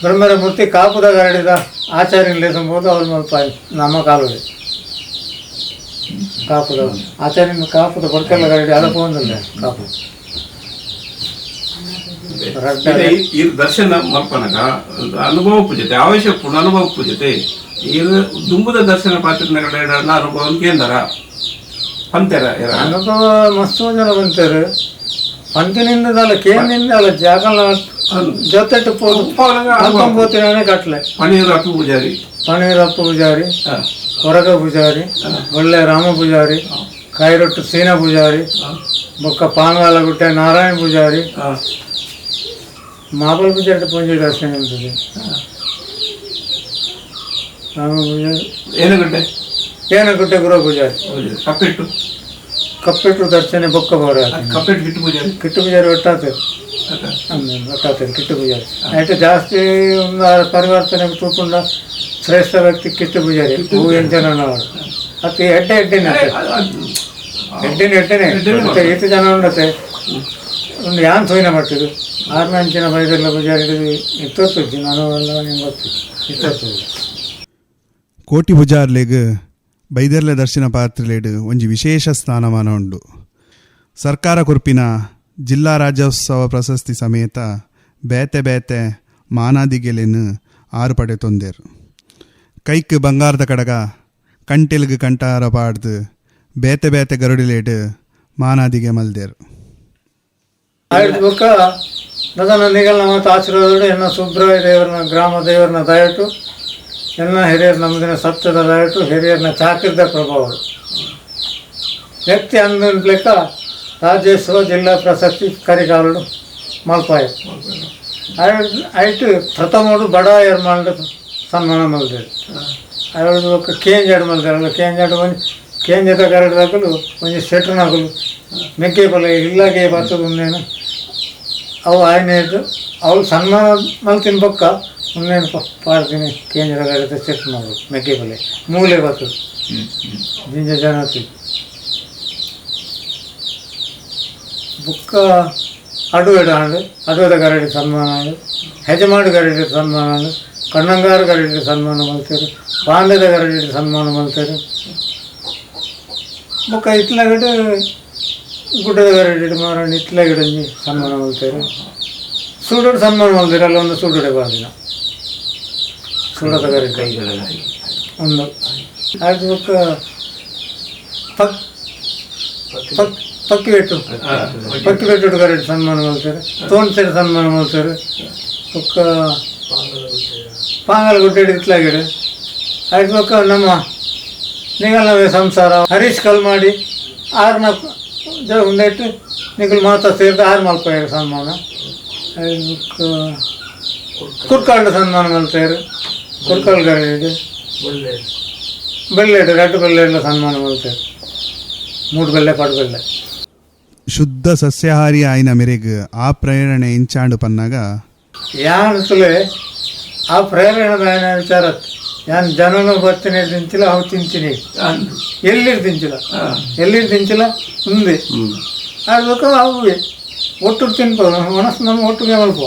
ಬ್ರಹ್ಮರ ಮೂರ್ತಿ ಕಾಪುದ ಗರಡಿದ ಆಚಾರ್ಯನ ಸಂಬೋದು ಅವ್ರ ಮಲ್ಪಾಯ ನಮ್ಮ ಕಾಲದಲ್ಲಿ ಕಾಪುದ ಆಚಾರ್ಯನ ಕಾಪುದ ಬಡ್ಕೆಲ್ಲ ಗರಡಿ ಅದ ಪೋಂದಿಲ್ಲ ಕಾಪು ರಡ್ಡ ಈ ದರ್ಶನ ಮಲ್ಪನಗ ಅನುಭವ ಪೂಜತೆ ಅವಶ್ಯ ಪೂರ್ಣ ಅನುಭವ ಪೂಜತೆ ಇದು ದುಂಬುದ ದರ್ಶನ ಪಾತ್ರ ಅನುಭವ ಕೇಂದ್ರ ಪಂತೆರ ಅನುಭವ ಮಸ್ತ್ ಜನ ಬಂತಾರೆ ಪಂತಿನಿಂದಲ್ಲ ಕೇಂದ್ರದಿಂದ ಅಲ್ಲ ಜಾಗಲ ಜೊತೆಟ್ಟು ಪೋದು ಪಂತೊಂಬತ್ತಿನೇ ಕಟ್ಲೆ ಪಣೀರ್ ಅಪ್ಪು ಪೂಜಾರಿ ಪಣೀರಪ್ಪ ಪೂಜಾರಿ ಕೊರಗ ಪೂಜಾರಿ ಒಳ್ಳೆ ರಾಮ ಪೂಜಾರಿ ಕಾಯಿರೊಟ್ಟು ಸೀನ ಪೂಜಾರಿ ಬೊಕ್ಕ ಪಾಂಗಾಲಗುಟ್ಟೆ ನಾರಾಯಣ ಪೂಜಾರಿ ಮಾಬಲ್ ಪೂಜಾರಿ ಪೂಜೆ ದರ್ಶನ ಇರ್ತದೆ ರಾಮ ಪೂಜಾರಿ ಏನುಗಡ್ಡೆ ಏನಗುಟ್ಟೆ ಗುರು ಪೂಜಾರಿ ಕಪ್ಪಿಟ್ಟು ಕಪ್ಪಿಟ್ಟು ದರ್ಶನ ಬೊಕ್ಕ ಬರ ಕಪ್ಪಿಟ್ಟು ಗಿಟ್ಟು ಪೂಜಾರಿ ಕಿಟ್ಟು ಪೂಜಾರಿ ಒಟ್ಟಾತದೆ ಒಟ್ಟಾತದೆ ಕಿಟ್ಟು ಪೂಜಾರಿ ಆಯ್ತು ಜಾಸ್ತಿ ಒಂದು ಪರಿವರ್ತನೆ ತೂಪುಂಡ ಶ್ರೇಷ್ಠ ವ್ಯಕ್ತಿ ಕಿಟ್ಟು ಪೂಜಾರಿ ಹೂ ಎಂಚನ ಅತಿ ಎಡ್ಡೆ ಎಡ್ಡೆನೆ ಎಡ್ಡೆನೆ ಎಡ್ಡೆನೆ ಮತ್ತೆ ಈತ ಜನ ಉಂಡತೆ ಒಂದು ಯಾನ್ ಸೋಯಿನ ಮಟ್ಟಿದು ಆರ್ನ ಅಂಚಿನ ಬೈದೆಲ್ಲ ಪೂಜಾರಿ ಇತ್ತೊತ್ತುಜ್ಜಿ ನಾನು ಎಲ್ಲ ನಿಂಗೆ ಗೊತ್ತು ಇತ್ತೊತ್ತು ಕೋಟಿ ಪೂಜಾರ್ಲೆಗ್ ಬೈದರ್ಲೆ ದರ್ಶನ ಪಾತ್ರೆಲೆಡ್ ಒಂಜಿ ವಿಶೇಷ ಸ್ಥಾನಮಾನ ಉಂಡು. ಸರ್ಕಾರ ಕೊರ್ಪಿನ ಜಿಲ್ಲಾ ರಾಜ್ಯೋತ್ಸವ ಪ್ರಶಸ್ತಿ ಸಮೇತ ಬೇತೆ ಬೇತೆ ಮಾನಾದಿಗೆಲೆನ್ ಆರು ಪಡೆ ತೊಂದೆರು. ಕೈಕ್ ಬಂಗಾರದ ಕಡಗ ಕಂಟೆಲ್ಗ್ ಕಂಟಾರ ಪಾಡ್ದು ಬೇತೆ ಬೇತೆ ಗರುಡಿಲೇಡ್ ಮಾನಾದಿಗೆ ಮಲ್ದೇರು. ಆಯ್ತು ಬೊಕ್ಕ ನದನ ನಿಗಲ್ನ ಮತ್ತು ಆಶೀರ್ವಾದಗಳು ಎನ್ನ ಸುಬ್ರಾಯ ದೇವರನ ಗ್ರಾಮ ದೇವರನ ದಯಟು ಎನ್ನ ಹಿರಿಯರ ನಮ್ಮದಿನ ಸತ್ಯದ ದಯಟು ಹಿರಿಯರನ ಚಾಕಿರ್ದ ಪ್ರಭಾವ ವ್ಯಕ್ತಿ ಅಂದ ಲೆಕ್ಕ ರಾಜ್ಯೋತ್ಸವ ಜಿಲ್ಲಾ ಪ್ರಶಸ್ತಿ ಕರಿಗಾಲುಡು ಮಲ್ಪಾಯ ಐಟು ಪ್ರಥಮಡು ಬಡ ಎರ್ಮಾಲ್ಡು ಸನ್ಮಾನ ಮಲ್ದೇರು. ಆಯ್ತು ಬೊಕ್ಕ ಕೇಂಜಾಡು ಮಲ್ದೇರಲ್ಲ ಕೇಂಜಾಡು ಒಂಜಿ ಕೇಂಜದ ಕರಡ್ದಾಕಲು ಒಂಜಿ ಸೆಟ್ರನಕಲು ಮೆಕ್ಕೆ ಪಲ ಇಲ್ಲಾಗೆ ಬರ್ತದೆ ಉಂದೇನು ಅವು ಆಯ್ನೇದು ಅವಳು ಸನ್ಮಾನ ಮಲ್ತಿನ ಬೊಕ್ಕ ಉಂದೇನು ಪಾಡ್ತೀನಿ ಕೇಂದ್ರ ಕರಡಿದ ಸೆಟ್ರನಕಲು ಮೆಕ್ಕೆ ಪಲ್ಲೆ ಮೂಲೆ ಬರ್ತದೆ ಜಿಂಜ ಜನ ಬೊಕ್ಕ ಅಡುವೆಡು ಆಂಡು ಅಡುವೆದ ಗರಡಿ ಸನ್ಮಾನ ಆಂಡು ಹೆಜಮಾಡು ಗರಡಿ ಸನ್ಮಾನ ಆಂಡು ಕಣ್ಣಂಗಾರು ಗರಡಿ ಸನ್ಮಾನ ಮಲ್ತೇರು ಪಾಂಡದ ಗರಡಿ ಸನ್ಮಾನ ಮಲ್ತೇರು ಬೊಕ್ಕ ಇತ್ಲಗಡೆ ಗುಡ್ಡದ ಗರಡಿ ಮಾರಂಡು ಇತ್ಲಗಡೆ ಸನ್ಮಾನ ಮಲ್ತೇರು ಸೂಡೋಡು ಸನ್ಮಾನ ಮಲ್ತೇರು ಅಲ್ಲೊಂದು ಸೂಡೋಡೆ ಬಾದಿನ ಸೂಡದ ಗರಡಿ ಒಂದು ಅದು ಬೊಕ್ಕ ಪಕ್ ಪಕ್ ಪಕ್ಕಿಬೆಟ್ಟು ಪಕ್ಕಿಬೆಟ್ಟು ಗರಡಿ ಸನ್ಮಾನ ಮಲ್ತೇರು ತೋನ್ಸೆಡ್ ಸನ್ಮಾನ ಮಲ್ತೇರು ಬೊಕ್ಕ ಪಾಂಗಲ ಗುಡ್ಡೆ ಇತ್ಲಾಗಿಡು ಆಯ್ತು ಬೊಕ್ಕ ನಮ್ಮ ನಿಗಲ್ನವೇ ಸಂಸಾರ ಹರೀಶ್ ಕಲ್ಮಾಡಿ ಆರ್ನ ಉಂದೆಟ್ಟು ನಿಗಲ್ ಮಾತಾ ಸೇರಿದ ಆರು ಮಲ್ಪಯ್ಯರು ಸನ್ಮಾನ ಕುರ್ಕಾಲ್ಡ್ ಸನ್ಮಾನ ಮಲ್ತೇರು ಕುರ್ಕಾಲ್ ಗರಡಿ ಬೆಲ್ಲೆಡು ರಡ್ಡು ಬೆಲ್ಲೆಲ್ಲ ಸನ್ಮಾನ ಮಲ್ತೇರು ಮೂಡು ಬೆಲ್ಲೆ ಪಡು ಬೆಲ್ಲೆ. ಶುದ್ಧ ಸಸ್ಯಾಹಾರಿ ಆಯ್ನ ಮೆರೆಗ್ ಆ ಪ್ರೇರಣೆ ಇಂಚಾಂಡು ಪನ್ನಾಗ ಯಾನ್ಸುಲೆ ಆ ಪ್ರೇರಣೆ ವಿಚಾರ ಯಾನ್ ಜನನು ಬರ್ತೀನಿ ತಿಂಚಿಲ್ಲ ಅವು ತಿಂತೀನಿ ಎಲ್ಲಿರ್ ತಿಂಚಿಲ್ಲ ಎಲ್ಲಿರ್ ತಿಂಚಿಲ್ಲ ఉంది ಅದಕ್ಕೆ ಅವು ಒಟ್ಟು ತಿನ್ಪೋ ಮನಸ್ಸು ನಮ್ಮ ಒಟ್ಟಿಗೆ ಮಲ್ಪ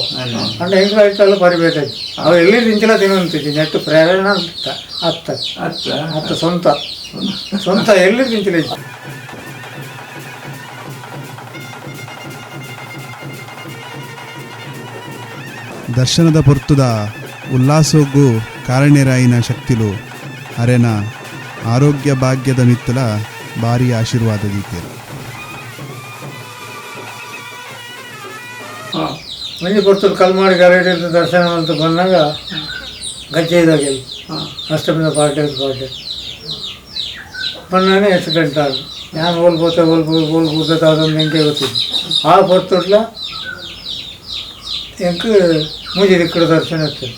ಅಂದ್ರೆ ಹೆಂಗೆ ಆಯ್ತಲ್ಲ ಪರಿಬೇಕಾಯ್ತು ಅವು ಎಲ್ಲಿ ತಿಂಚಿಲ್ಲ ತಿನ್ನುವಂತಿದ್ದಿ ನೆಟ್ಟು ಪ್ರೇರಣೆ ಅಂತ ಅತ್ತ ಅತ್ತ ಸ್ವಂತ ಸ್ವಂತ ಎಲ್ಲಿ ತಿಂಚಿಲ್ಲ. ದರ್ಶನದ ಪೊರ್ತುದ ಉಲ್ಲಾಸೋಗು ಕಾರಣ್ಯರಾಯಿನ ಶಕ್ತಿಲು ಅರೆನ ಆರೋಗ್ಯ ಭಾಗ್ಯದ ಮಿತ್ತಲ ಭಾರಿ ಆಶೀರ್ವಾದ ದೀತೇರು. ಮಂಜು ಕೊಡ್ತದೆ ಕಲ್ಮಾಡಿ ಗರಡಿ ದರ್ಶನ ಅಂತ ಬಂದಾಗ ಗಜ್ಜೆ ಇದ್ದಾಗೆ ಅಷ್ಟಮಿನ ಪಾರ್ಟಿ ಪಾರ್ಟಿ ಬಂದಾನೆ ಆಕ್ಸಿಡೆಂಟ್ ಆದ ನಾನು ಹೋಲ್ಬೋತೆ ಹೋಲ್ಬೋ ಹೋಲ್ಬೋತೆ ಅದೊಂದು ಎಂಕೆ ಗೊತ್ತಿದ್ದು ಆ ಪೊರ್ತುಡ್ಲ ಎಂಕ್ ಮೂಜಿ ದಿಕ್ಕಡ ದರ್ಶನ ಇರ್ತದೆ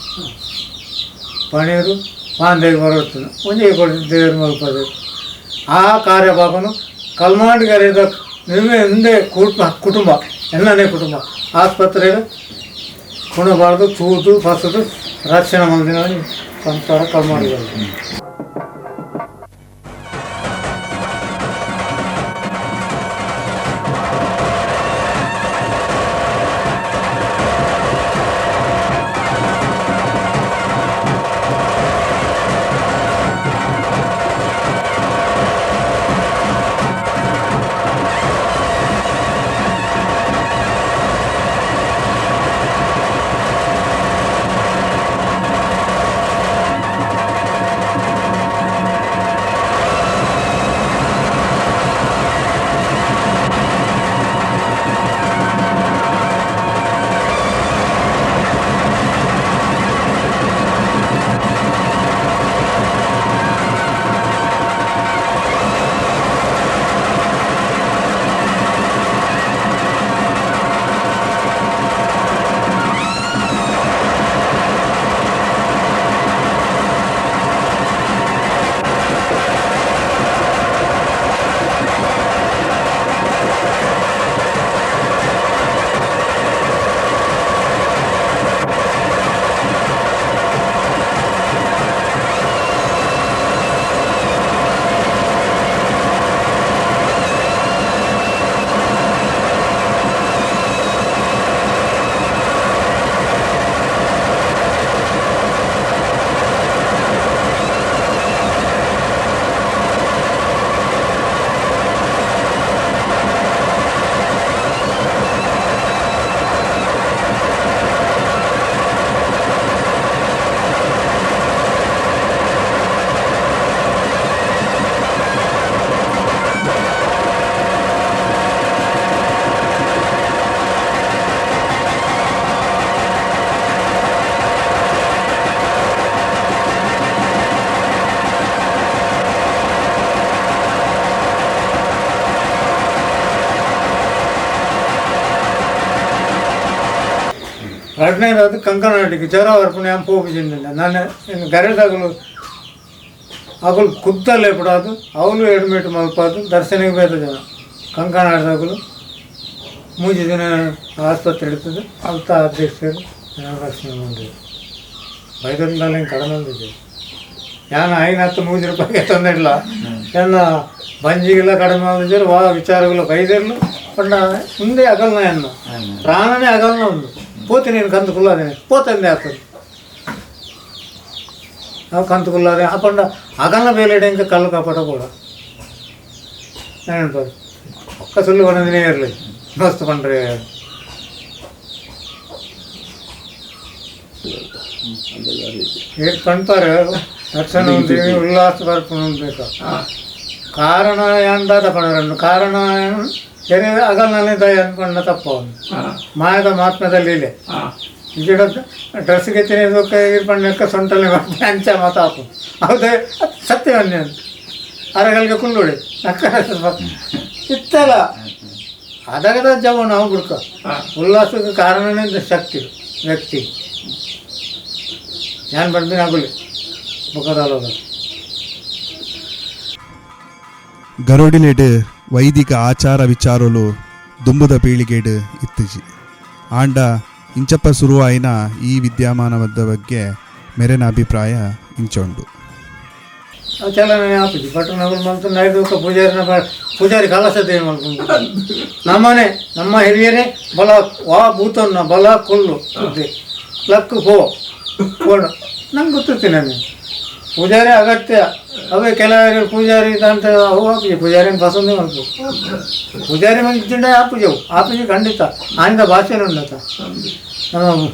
ಪಣೀರು ಪಾಂದೇವಿ ಬರುತ್ತದೆ ಒಂಜೇ ಕೊಟ್ಟು ದೇವರು ಮಲ್ಪದೆ ಆ ಕಾರ್ಯಪಾಪನು ಕಲ್ಮಾಡಿ ಗರೆದ ನಿನ್ನೆ ಹಿಂದೆ ಕುಟುಂಬ ಎಲ್ಲನೇ ಕುಟುಂಬ ಆಸ್ಪತ್ರೆಗೆ ಕೊಣಬಾರ್ದು ತೂದು ಫಸದು ರಕ್ಷಣೆ ಮಂದಿನ ಸಂಸಾರ ಕಲ್ಮಾಡಿಗಳು. ಎರಡನೇದಾದ ಕಂಕನಾಡಿಗೆ ಜ್ವರ ಬರ್ಪುಣೆ ನಾನು ಪೋಪಿಜಿಂಡ ನಾನು ಗರೆದಾಗಲು ಅಗಲು ಕುದ್ದಲ್ಲೇ ಬಿಡೋದು ಅವಳು ಎಡ್ಮಿಟ್ ಮಲ್ಪಾದು ದರ್ಶನಕ್ಕೆ ಬೇದ ಜನ ಕಂಕನಾಡ್ದಾಗಲು ಮೂಜಿ ದಿನ ಆಸ್ಪತ್ರೆ ಇಡ್ತದೆ ಅಲ್ತ ಅಧ್ಯಕ್ಷರು ರಕ್ಷಣೆ ಮಾಡಿದ್ರು ಬೈದರಿಂದಲೇ ಕಡಿಮೆ. ಯಾನ 5 10 ರೂಪಾಯಿಗೆ ತಂದಿಡಲ ಎನ್ನ ಬಂಜಿಗೆಲ್ಲ ಕಡಿಮೆ ಆಗಿದ್ರು ವಾ ವಿಚಾರಗಳು ಬೈದಿರ್ಲು ಪಂಡ ಮುಂದೆ ಅಗಲ್ನ ಎನ್ನ ಪ್ರಾಣನೇ ಅಗಲ್ನ ಒಂದು ಪೋತಿ ನೀನು ಕಂತು ಕುಲ್ಲಾದೇನೆ ಪೋತಂದೆ ಆಗ್ತದೆ ನಾವು ಕಂತು ಕುಲ್ಲಾದೆ ಆ ಪಂಡ ಅಗಲ್ನ ಬೇಲೆಡೆ ಇಂಕ ಕಲ್ಲು ಕಾಪಾಡ ಕೂಡ ನೆನಪದು ಒಕ್ಕ ಸುಳ್ಳು ಕೊಡಂದಿನೇ ಇರಲಿ ಮಸ್ತ್ ಪಂಡ್ರೆ ಪಣ್ಪಾರೆ ದರ್ಶನ ಉಲ್ಲಾಸ ಬರ್ಪುನ ಬೇಕು ಕಾರಣ ಎಂದಾದ ಪಣರನ್ನು ಕಾರಣ ಅಗಲ್ನಲ್ಲಿ ದಯ ಅನ್ಕೊಂಡ ತಪ್ಪ ಮಾಯದ ಮಹಾತ್ಮದಲ್ಲಿ ಇಲ್ಲ ಈಗಿಡ ಡ್ರೆಸ್ಗೆ ತಿನ್ನೋದಕ್ಕೆ ಸೊಂಟಲ್ಲಿ ಅಂಚ ಮಾತಾಪು ಹೌದೇ ಸತ್ಯವನ್ನೇ ಅರಗಳಿಗೆ ಕುಲ್ಲುಡಿ ಇತ್ತಲ್ಲ ಅದಗದ ಜವ ನಾವು ಬಿಡ್ಕ ಉಲ್ಲಾಸಕ್ಕೆ ಕಾರಣನೇ ಶಕ್ತಿ ವ್ಯಕ್ತಿ ನಾನು ಬಂದಿನ ಆಗುಲಿ ಬುಕ್ಕದಾಲೋದ. ಗರೋಡಿಲೆಡ್ ವೈದಿಕ ಆಚಾರ ವಿಚಾರಲು ದುಂಬುದ ಪೀಳಿಗೆಡ್ ಇತ್ತಿಜಿ ಆಂಡ ಇಂಚಪ್ಪ ಸುರುವಾಯಿನ ಈ ವಿದ್ಯಮಾನದ ಬಗ್ಗೆ ಮೆರೆನ ಅಭಿಪ್ರಾಯ ಇಂಚೊಂಡು. ಚಲನೆ ಆಪುಜಿ ಪಟ್ಟಣಗಳು ಮಲ್ತು ನೈದೂಕ ಪೂಜಾರಿನ ಪೂಜಾರಿ ಕಲಸದೆ ಮಲ್ಕೊಂಡು ನಮ್ಮನೆ ನಮ್ಮ ಹಿರಿಯರೇ ಬಲ ವಾ ಭೂತನ್ನ ಬಲ ಕೊಲ್ಲು ಸುದ್ದಿ ಲಕ್ಕು ಪೋ ಕೋಣ ನಂಗೆ ಗೊತ್ತಿರ್ತೀನಿ ನಾನು ಪೂಜಾರಿ ಅಗತ್ಯ ಅವೇ ಕೆಲವರು ಪೂಜಾರಿ ಅಂತ ಅವು ಆಪುಜಿ ಪೂಜಾರಿನ ಪಸಂದೇ ಮಲ್ಪು ಪೂಜಾರಿ ಮಂಚಿಂಡ ಆಪುಜವು ಆಪುಜಿ ಖಂಡಿತ ಆನಿದ ಭಾಷೆನೇ ಉಂಡತ ನಮ್ಮ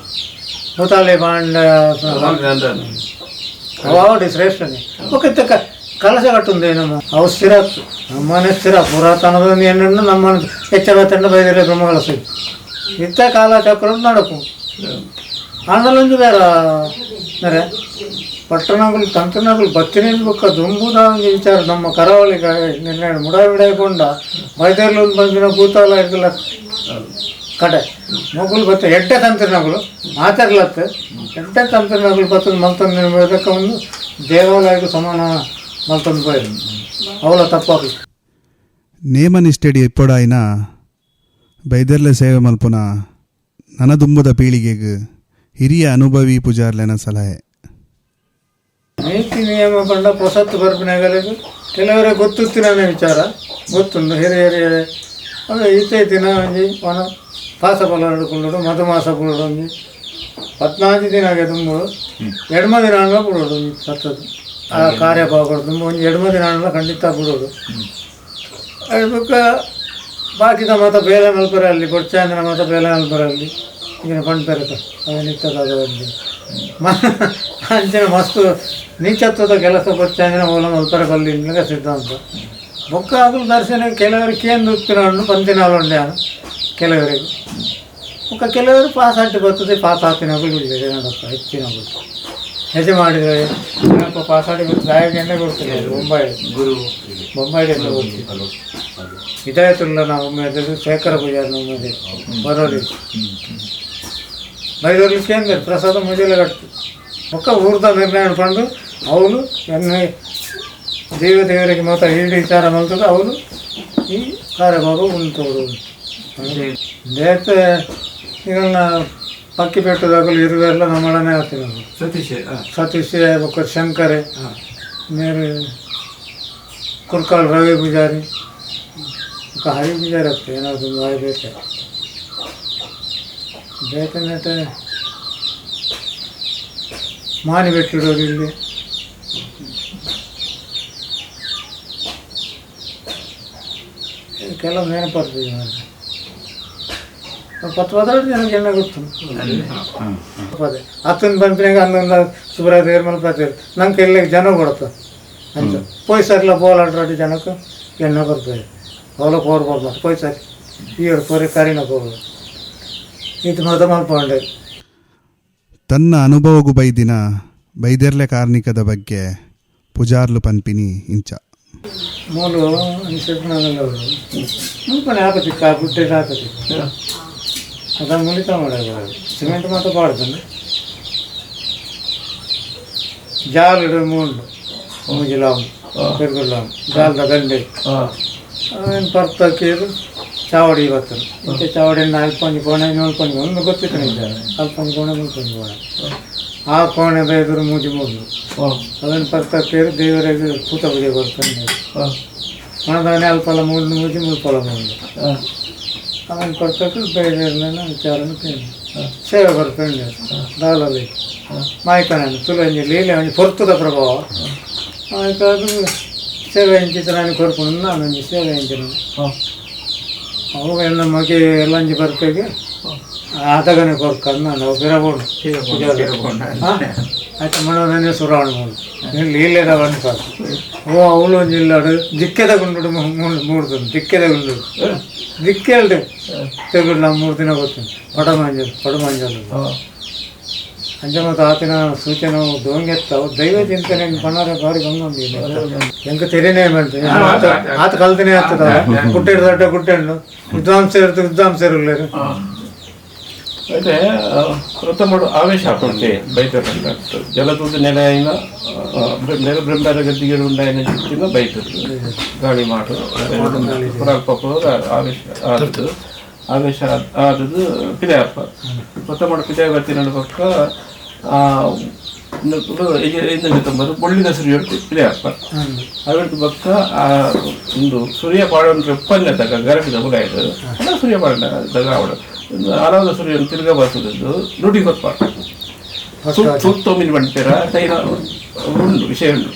ಭೂತಾಳೆ ಬಾಂಡ ಅವಾಡಿ ಶ್ರೇಷ್ಠನೇ ಓಕೆ ತಕ್ಕ ಕಲಶ ಕಟ್ಟುಂದೆ ನಮ್ಮ ಅವು ಸ್ಥಿರ ನಮ್ಮನೆ ಸ್ಥಿರ ಪುರಾತನದ ಏನನ್ನು ನಮ್ಮ ಎಚ್ಚರ ತಂಡ ಬೈದರೆ ಬ್ರಹ್ಮ ಕಲಶ ಇತ್ತ ಕಾಲ ಚಕ್ರ ನಡಪು ಆಂದಲೊಂದು ಬೇರೆ ಬೇರೆ ಪಟ್ಟಣಗಳು ತಂತ್ರನಗಳು ಬತ್ತಿನ ಬೊಕ್ಕ ದುಂಬುದ ಒಂಜಿ ವಿಚಾರ ನಮ್ಮ ಕರಾವಳಿ ನಿರ್ಣಯ ಮುಡ ಬಿಡಾಯ್ಕೊಂಡ ಬೈದರ್ಲು ಬಂದಿನ ಭೂತಾಲ ಇದೆಲ್ಲ ಕಡೆ ಮೊಗುಲು ಬತ್ತ ಎಡ್ಡೆ ತಂತ್ರನಗಳು ಮಾತಾಡ್ಲತ್ತ ಎಡ್ಡೆ ತಂತ್ರನಗಳು ಬತ್ತದ ಮಲ್ತಂದು ಅದಕ್ಕೆ ಒಂದು ದೇವಾಲಯಕ್ಕೆ ಸಮಾನ ಮಲ್ತಂದು ಪೋಯ್ ಅವಳ ತಪ್ಪಾಗಲಿ. ನೇಮನಿಷ್ಠೆಡಿ ಇಪ್ಪೊಡಾಯಿನ ಬೈದರ್ಲೆ ಸೇವೆ ಮಲ್ಪುನ ನನದುಂಬುದ ಪೀಳಿಗೆಗ್ ಹಿರಿಯ ಅನುಭವಿ ಪೂಜಾರ್ಲೆನ ಸಲಹೆ. ನೀತಿ ನಿಯಮ ಪಂಡ ಪ್ರಸತ್ತು ಬರ್ಪಿನಾಗಲಿಗೆ ಕೆಲವರಿಗೆ ಗೊತ್ತಿತ್ತಿನ ವಿಚಾರ ಗೊತ್ತುಂಡು ಹಿರಿಯ ಅದು ಈತೆ ದಿನ ಒಂಜಿ ವನ ಪಾಸ ಫಲ ಹಿಡ್ಕೊಳ್ಳೋಡು ಮಧುಮಾಸ ಪುಳೋಡು ಒಂಜಿ 14 ದಿನ ತುಂಬುಡು ಎಡ್ಮ ದಿನ ಅನ್ಲ ಪುಡೋಡು ಒಂಜಿ ಸತ್ತದ್ದು ಆ ಕಾರ್ಯ ಬಾಗೋಡು ತುಂಬ ಒಂಜಿ ಎಡ್ಮ ದಿನ ಅನ್ಲ ಖಂಡಿತ ಬಿಡೋಡು. ಅದಕ್ಕೆ ಬಾಕಿದ ಮಾತ ಬೇಲೆ ಮಲ್ಪರೆ ಅಲ್ಲಿ ಕೊಡ್ಚಾಂದಿನ ಮಾತ ಬೇಲೆ ಮಲ್ಪರೆ ಅಲ್ಲಿ ಈಗಿನ ಪಂಡ್ಪೆರತ ಅದು ನಿತ್ಯದಾದ ಒಂಜಿ ಅಂಚಿನ ಮಸ್ತು ನೀಚತ್ವದ ಕೆಲಸ ಕೊಡ್ಚಾಂದಿನ ಮೂಲ ಮಲ್ಪರೆ ಬಲ್ಲಿ ಇಲ್ಲಗ ಸಿದ್ಧಾಂತ ಬೊಕ್ಕ ಆಗಲು ದರ್ಶನ ಕೆಲವರು ಕೇಂದ್ರ ಉತ್ತಿನ ಪಂತಿನಾಳು ಉಂಡೆ ಕೆಲವರಿಗೆ ಬೊಕ್ಕ ಕೆಲವರು ಪಾಸ್ ಆಟಿ ಬರ್ತದೆ ಪಾಸ್ ಆತಿನಗಳು ಇಲ್ಲ ಏನಪ್ಪ ಹೆಚ್ಚಿನಗಳು ಹೆಜ್ಜೆ ಮಾಡಿದರೆ ಏನಪ್ಪ ಪಾಸ್ ಆಟಿ ಬರ್ತದೆ ಆಯೋಗ ಎಣ್ಣೆ ಕೊಡ್ತಿಲ್ಲ ಬೊಂಬಾಯಿ ಗುರು ಬೊಂಬಾಯಿ ಎಣ್ಣೆ ಕೊಡ್ತೀವಿ ಹಿದಾಯತುಲ್ಲ ನಾವು ಒಮ್ಮೆ ಶೇಖರ ಪೂಜಾರಿ ಒಮ್ಮೆ ಬರೋರಿ ಬೈದರ್ಲಿ ಕೇಂದ್ರ ಪ್ರಸಾದ ಮುಜಲ ಕಟ್ಟು ಒಕ್ಕ ಊರ್ದ ನಿರ್ಣಯ ಪಂಡು ಅವನು ಎಣ್ಣೆ ದೇವ ದೇವರಿಗೆ ಮಾತ್ರ ಈಡು ವಿಚಾರ ಮಲ್ತದ ಅವನು ಈ ಕಾರ್ಯಭಾಗ ಉಂಟೋಡು ದೇತ ಇದನ್ನ ಪಕ್ಕಿ ಪೆಟ್ಟದಾಗಲು ಇರುವೆಲ್ಲ ನಮ್ಮಡನೆ ಆಗ್ತೀವಿ ನಾವು. ಸತೀಶ್ ಸತೀಶ್ ಬೊಕ್ಕ ಶಂಕರೆ ಮೇರೆ ಕುರ್ಕಾಲ್ ರವಿ ಪೂಜಾರಿ ಬೊಕ್ಕ ಹರಿ ಪೂಜಾರಿ ಆಗ್ತದೆ ಏನಾದ್ರು ಒಂದು ಆಯ್ ಬೇತೆ ಬೇಕಂದ್ರೆ ಮಾನಿ ಬೆಟ್ಟಿಡೋರು ಇಲ್ಲಿ ಕೆಲವು ನೆನಪಾಗ್ತದೆ ನನಗೆ. ಪತ್ತು ಪದಾರ್ಥ ನನಗೆ ಎಣ್ಣೆ ಗೊತ್ತು ಅದೇ ಅತ್ತನ ಬಂಪಿನಾಗ ಅಂದೊಂದು ಸುಬ್ರಾಯ ದೇವ್ರ ಮಲ್ಪತ್ತೇರು ನಂಗೆ ಇಲ್ಲಿ ಜನ ಕೊಡ್ತ ಅಂಚ ಪೊಯ್ಸರ್ಲ ಬೋಲ್ ಆಡ್ರಾಡಿ ಜನಕ್ಕೆ ಎಣ್ಣೆ ಬರ್ತದೆ ಅವಲ ಪೋರ್ ಬೋಲ್ ಮತ್ತೆ ಪೊಯ್ಸರಿ ಈ ಪೋರಿ ಕರಿನ ಪೋರು ಇದು ಮಾತ ಮಲ್ಪಂಡೆ. ತನ್ನ ಅನುಭವಗು ಬೈದಿನ ಬೈದೆರ್ಲೆ ಕಾರ್ಣಿಕದ ಬಗ್ಗೆ ಪುಜಾರ್ಲು ಪನ್ಪಿನಿ ಇಂಚ. ಮೂಲು ಮುಲ್ಪನೆ ಹಾಕತಿಕ್ಕ ಗುಡ್ಡೆ ಹಾಕತಿಕ್ಕ ಅದನ್ನು ಮುಲಿತ ಮಾಡೋದು ಸಿಮೆಂಟ್ ಮಾತ್ರ ಬಾಡ್ದು ಜಾಲಿಡು ಮೂಂಡು ಮೂಜಿಲಾಮ್ ಪೆರ್ಗುಲಾಮ್ ಜಾಲದ ಗಂಡೆ ಏನು ಪರ್ತಕ್ಕೇರು ಚಾವಡಿ ಬರ್ತದೆ ಇಂಥ ಚಾವಡಿಯನ್ನು ಅಲ್ಪಂಜಿ ಕೋಣೆ ನೂಲ್ಪಂಜಿ ಒಂದು ಗೊತ್ತಿತ್ತು ಅಲ್ಪಂಜಿ ಕೋಣೆ ನೂಲ್ಪಂಜಿ ಕೋಣೆ ಆ ಕೋಣೆದ ಎದುರು ಮೂಜಿ ಮೂರು ಅದನ್ನು ಪರ್ತಕ್ಕೇರು ದೇವರಿಗೆ ಪೂತ ಪೂಜೆ ಕೊಡ್ತಾನೆ. ಮಣದಾನೆ ಅಲ್ಪಲ ಮೂರು ಮೂಜಿ ಮುಲ್ಪಲ ಮೂರು ಅದನ್ನು ಕೊಡ್ತಕ್ಕ ಬೇರೆ ವಿಚಾರನ ಕೇಳಿ ಸೇವೆ ಬರ್ಕೊಂಡು ದಾಲಲ್ಲಿ ಮಾಯ್ಕನ ತುಲಂಜಿ ಲೀಲೆ ಒಂಜಿ ಪೊರ್ತುದ ಪ್ರಭಾವ ಮಾಯ್ಕಾದು ಸೇವೆ ಇಂಚಿತ್ತು ನಾನು ಕೊರ್ಪುಂಡು ನಾನೊಂಜಿ ಸೇವೆ ಇಂಚಿನ ಅವು ಎಲ್ಲ ಮಗೆ ಎಲ್ಲಂಜಿ ಬರ್ಪೆಗೆ ಆತಗನೆ ಕೊರ್ಕಂದು ನಾನು ಅವು ಪಿರಬೋಡು. ಆಯ್ತು, ಮಣದಾನೆ ಸುರಾವಣ ಮೂಡು ನೀನು ಲೀಲೆದ ಬಂದು ಓ ಅವಳು ಒಂಜಿ ಇಲ್ಲಾಡು ದಿಕ್ಕೆದ ಗುಂಡು ಮೂಡ್ದು ದಿಕ್ಕೆದ ಗುಂಡು ದಿಕ್ಕೆಲ್ಡು ತೆಗುಡು ನಾವು 3 ದಿನ ಗೊತ್ತು ಪಡಮಾಂಜಲ್ ಪಡಮಾಂಜಲ್. ಅಂಚ ಮತ್ತು ಆತಿನ ಸೂಚನೆ ದೋಂಗೆತ್ತವು ದೈವ ಚಿಂತನೆ ಪಣಾರ ಬಾರಿ ಬಂಗೊಂಡು ಎಂಕ ತೆರಿನೇ ಮಾಡ್ತೀನಿ. ಆತ ಕಲ್ತಿನೇ ಆಗ್ತದ ಕುಟ್ಟೆಡು ದೊಡ್ಡ ಕುಟ್ಟೆಣ್ಣು ವಿದ್ವಾಂಸ ಇರ್ತದೆ, ವಿದ್ವಾಂಸರು. అయితే ಪ್ರಥಮಡು ಆವೇಶ ಹಾಕೊಂಡೆ ಬೈತರಂಡ ಜಲದೂತ ನೆಲೆಯಿನ ನೆಲ ಬ್ರಹ್ಮರ ಗದ್ದಿಗೆ ಉಂಡಾಯಿನ ಜಿತ್ತಿನ ಬೈತರು ಗಾಳಿ ಮಾಡು ಪುರಾಲ್ಪ ಆವೇಶ ಆದದ್ದು ಆವೇಶ ಆದದ್ದು ಪಿದಾಯಪ್ಪ ಪ್ರಥಮಡು ಪಿದಾಯ ಬರ್ತಿನ ಪಕ್ಕ ಇಂದ ಬೊಳ್ಳಿದ ಸುರಿಯೊಟ್ಟು ಪಿದಾಯಪ್ಪ ಅವಿಡ್ದು ಬೊಕ್ಕ ಆ ಒಂದು ಸೂರ್ಯ ಪಾಡೊಂದು ಉಪ್ಪಂಗ ತಗ ಗರಟಿದ ಮುಲಾಯ್ತು ಅಲ್ಲ ಸೂರ್ಯ ಪಾಡಂಡ ದಗ ಆವಡು ಒಂದು ಆರಾದ ಸೂರ್ಯನ ತಿರ್ಗ ಬರ್ತದದ್ದು ನುಡಿ ಕೊತ್ಪ ಸುತ್ತೊಮ್ಮಿನ ಪಂಪೇರ ತೈಲ ಉಂಡು ವಿಷಯ ಉಂಡು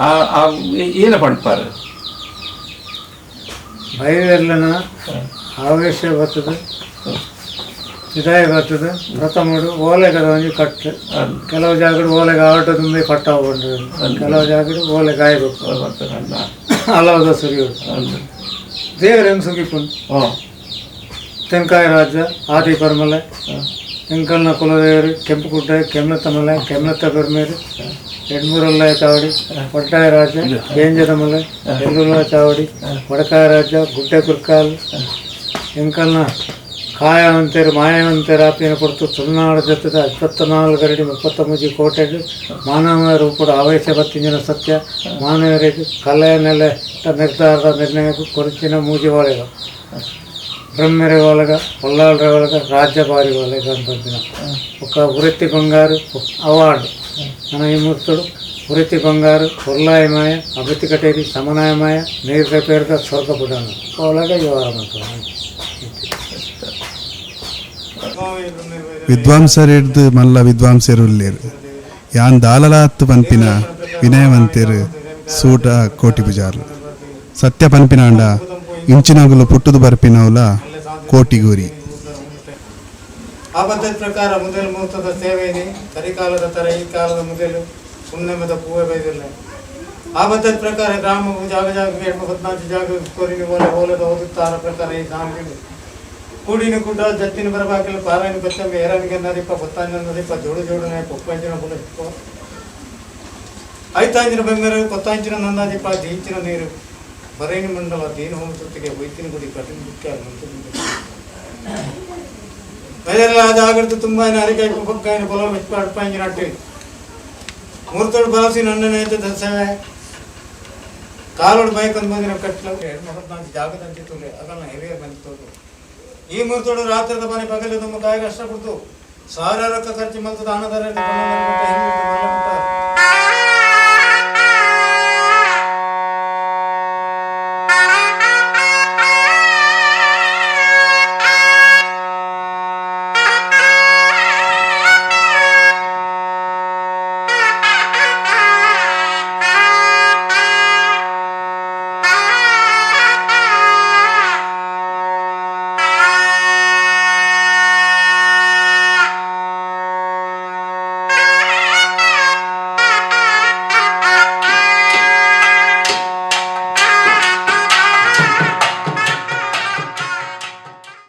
ಆ ಆ ಏನ ಪಂಪಾರು. ಬೈದೆಲ್ಲನ ಆವೇಶ ಬರ್ತದೆ, ಇದಾಯ ಬರ್ತದೆ. ಪ್ರಥಮಡು ಓಲೆಗದ ಒಂಜಿ ಕಟ್ಟು. ಕೆಲವು ಜಾಗಡು ಓಲೆಗೆ ಆಟೋ ತುಂಬಿ ಕಟ್ಟ ಬಂದು, ಕೆಲವು ಜಾಗಡು ಓಲೆ ಗಾಯಬೇಕು. ಬರ್ತದಲ್ಲ. ಹಲವಾದ ಸುರಿಯೋದು ದೇವರೇನು ಸುಗಿಪುನ್. ತೆಂಕಾಯ ರಾಜ್ಯ ಆದಿ ಪರಮಲೆ ಎಂಕಲ್ನ ಕುಲದೇವರು ಕೆಂಪುಗುಡ್ಡೆ ಕೆಮ್ಲತ್ತ ಮಲೆ ಕೆಮ್ಲತ್ತ ಪೆರ್ಮೇರು ಎಡ್ಮೂರಲ್ಲ ಚಾವಡಿ, ಪಟ್ಟಾಯ ರಾಜ್ಯ ಬೇಂಜದ ಮಲೆ ಎಲ್ಲುಲ್ಲ ಚಾವಡಿ, ವಡಕಾಯ ರಾಜ್ಯ ಗುಡ್ಡೆ ಕುರ್ಕಾಲ್. ಎಂಕಲ್ನ ಕಾಯವಂತರು ಮಾಯವಂತರು ಆಪಿನ ಕೊಡ್ತು ತುಳುನಾಡು ಜೊತೆದ 24 ಗರಡಿ 33 ಕೋಟೆಗೆ ಮಾನವ ರೂಪದ ಆವೇಶ ಬತ್ತಿಂಜಿನ ಸತ್ಯ ಮಾನವರಿಗೆ ಕಲೆ ನೆಲೆ ನಿರ್ಧಾರದ ನಿರ್ಣಯಕ್ಕೂ ಕೊರಚಿನ ಮೂಜಿ ಒಳಗ ಬ್ರಹ್ಮರೆ ಒಳಗ ಹೊಲ್ಲಾಳ್ರ ಒಳಗ ರಾಜ್ಯಭಾರಿ ಒಳಗ ಅಂತಂದಿನ ఒక ವೃತ್ತಿ ಬಂಗಾರು ಅವಾರ್ಡ್ ನನ್ನ ಈ ಮೂರ್ತುಡು ವೃತ್ತಿ ಬಂಗಾರು ಹೊಲ್ಲಾಯಮಾಯ ಅಭಿವೃದ್ಧಿ ಕಟೇರಿ ಸಮನಾಯಮಾಯ ನೀರ್ದ ಪೇರ್ದ ಸ್ವರ್ಗ ಪುಡಾನ ಒಳಗ ವ್ಯವಹಾರ ಮಾಡ್ತಾರೆ. ವಿದ್ವಾಂಸರಿಡ್ದು ಮಲ್ಲ ವಿದ್ವಾಂಸರುಲ್ಲೇರು ಯಾನ್ ದಾಲಲಾತ್ ಪನ್ಪಿನ ವಿನಯವಂತೆರು ಸೂಟ ಕೋಟಿ ಪೂಜಾರ್ಲು ಸತ್ಯ ಪನ್ಪಿನಾಂಡ ಇಂಚಿನಗುಲು ಪುಟ್ಟುದು ಬರ್ಪಿನವುಲ ಕೋಟಿಗೂರಿ. ಆ ಪದ್ಧತಿ ಪ್ರಕಾರ ಮೊದಲು ಮುಹೂರ್ತದ ಸೇವೆನೆ ಕರಿಕಾಲದ ತರ ಈ ಕಾಲದ ಮೊದಲು ಪುಣ್ಯಮದ ಪೂವೆ ಬೈದಿಲ್ಲ. ಆ ಪದ್ಧತಿ ಪ್ರಕಾರ ಗ್ರಾಮವು ಜಾಗ ಜಾಗಕ್ಕೆ 214 ಜಾಗ ಕೊರಿನ ಓಲೆ ಓಲೆದ ಓದುತ್ತಾರ ಪ್ರಕಾರ ಈ ಸಾಂಗಿಡು ಕೂಡಿನ ಕೂಡ ಜತ್ತಿನ ಬರಬಾಕಿಲು ಪಾರಾಯಣ ಬಚ್ಚಂಬ ಏರಾನಿಗೆ ನರಿಪ ಗೊತ್ತಾಂಜನ ನರಿಪ ಜೋಡು ಜೋಡನೆ ಪೊಪ್ಪಂಜಿನ ಪುಲಪ್ಪ ಐತಾಂಜಿನ ಬೆಮ್ಮೆರು ಕೊತ್ತಾಂಚಿನ ನಂದಾದೀಪ ದೀಂಚಿನ ನೀರು ಬರೇಣಿ ಮಂಡಲ ದೀನ ಹೋಮ ಸುತ್ತಿಗೆ ಹೊಯ್ತಿನ ಗುಡಿ ಕಠಿಣ ಮುಖ್ಯ ಬೈದೆಲ್ಲ ಜಾಗ್ರತೆ ತುಂಬ ಅರಿಕಾಯಿ ಪೊಕ್ಕಾಯಿನ పొలం మెచ్చి అడిపాయించినట్టు ಮೂರ್ತೋడు ಬಳಸಿ ನನ್ನನೇತ ದಸವೆ ಕಾಲೋಡು ಬೈಕ್ ಒಂದು ಬಂದಿನ ಕಟ್ಲು 214 ಜಾಗದಂಚಿತ್ತು ಅದನ್ನ ಹಿರಿಯರು ಬಂದಿತ್ತು. ಈ ಮೂರ್ತೋಡು ರಾತ್ರಿದ ಮನೆ ಪಗಲು ತುಂಬ ಕಾಯ ಕಷ್ಟಪಡ್ತು ಸಾವಿರಾರು ರೊಕ್ಕ ಖರ್ಚು ಮಲ್ತದ ಹಣದರ.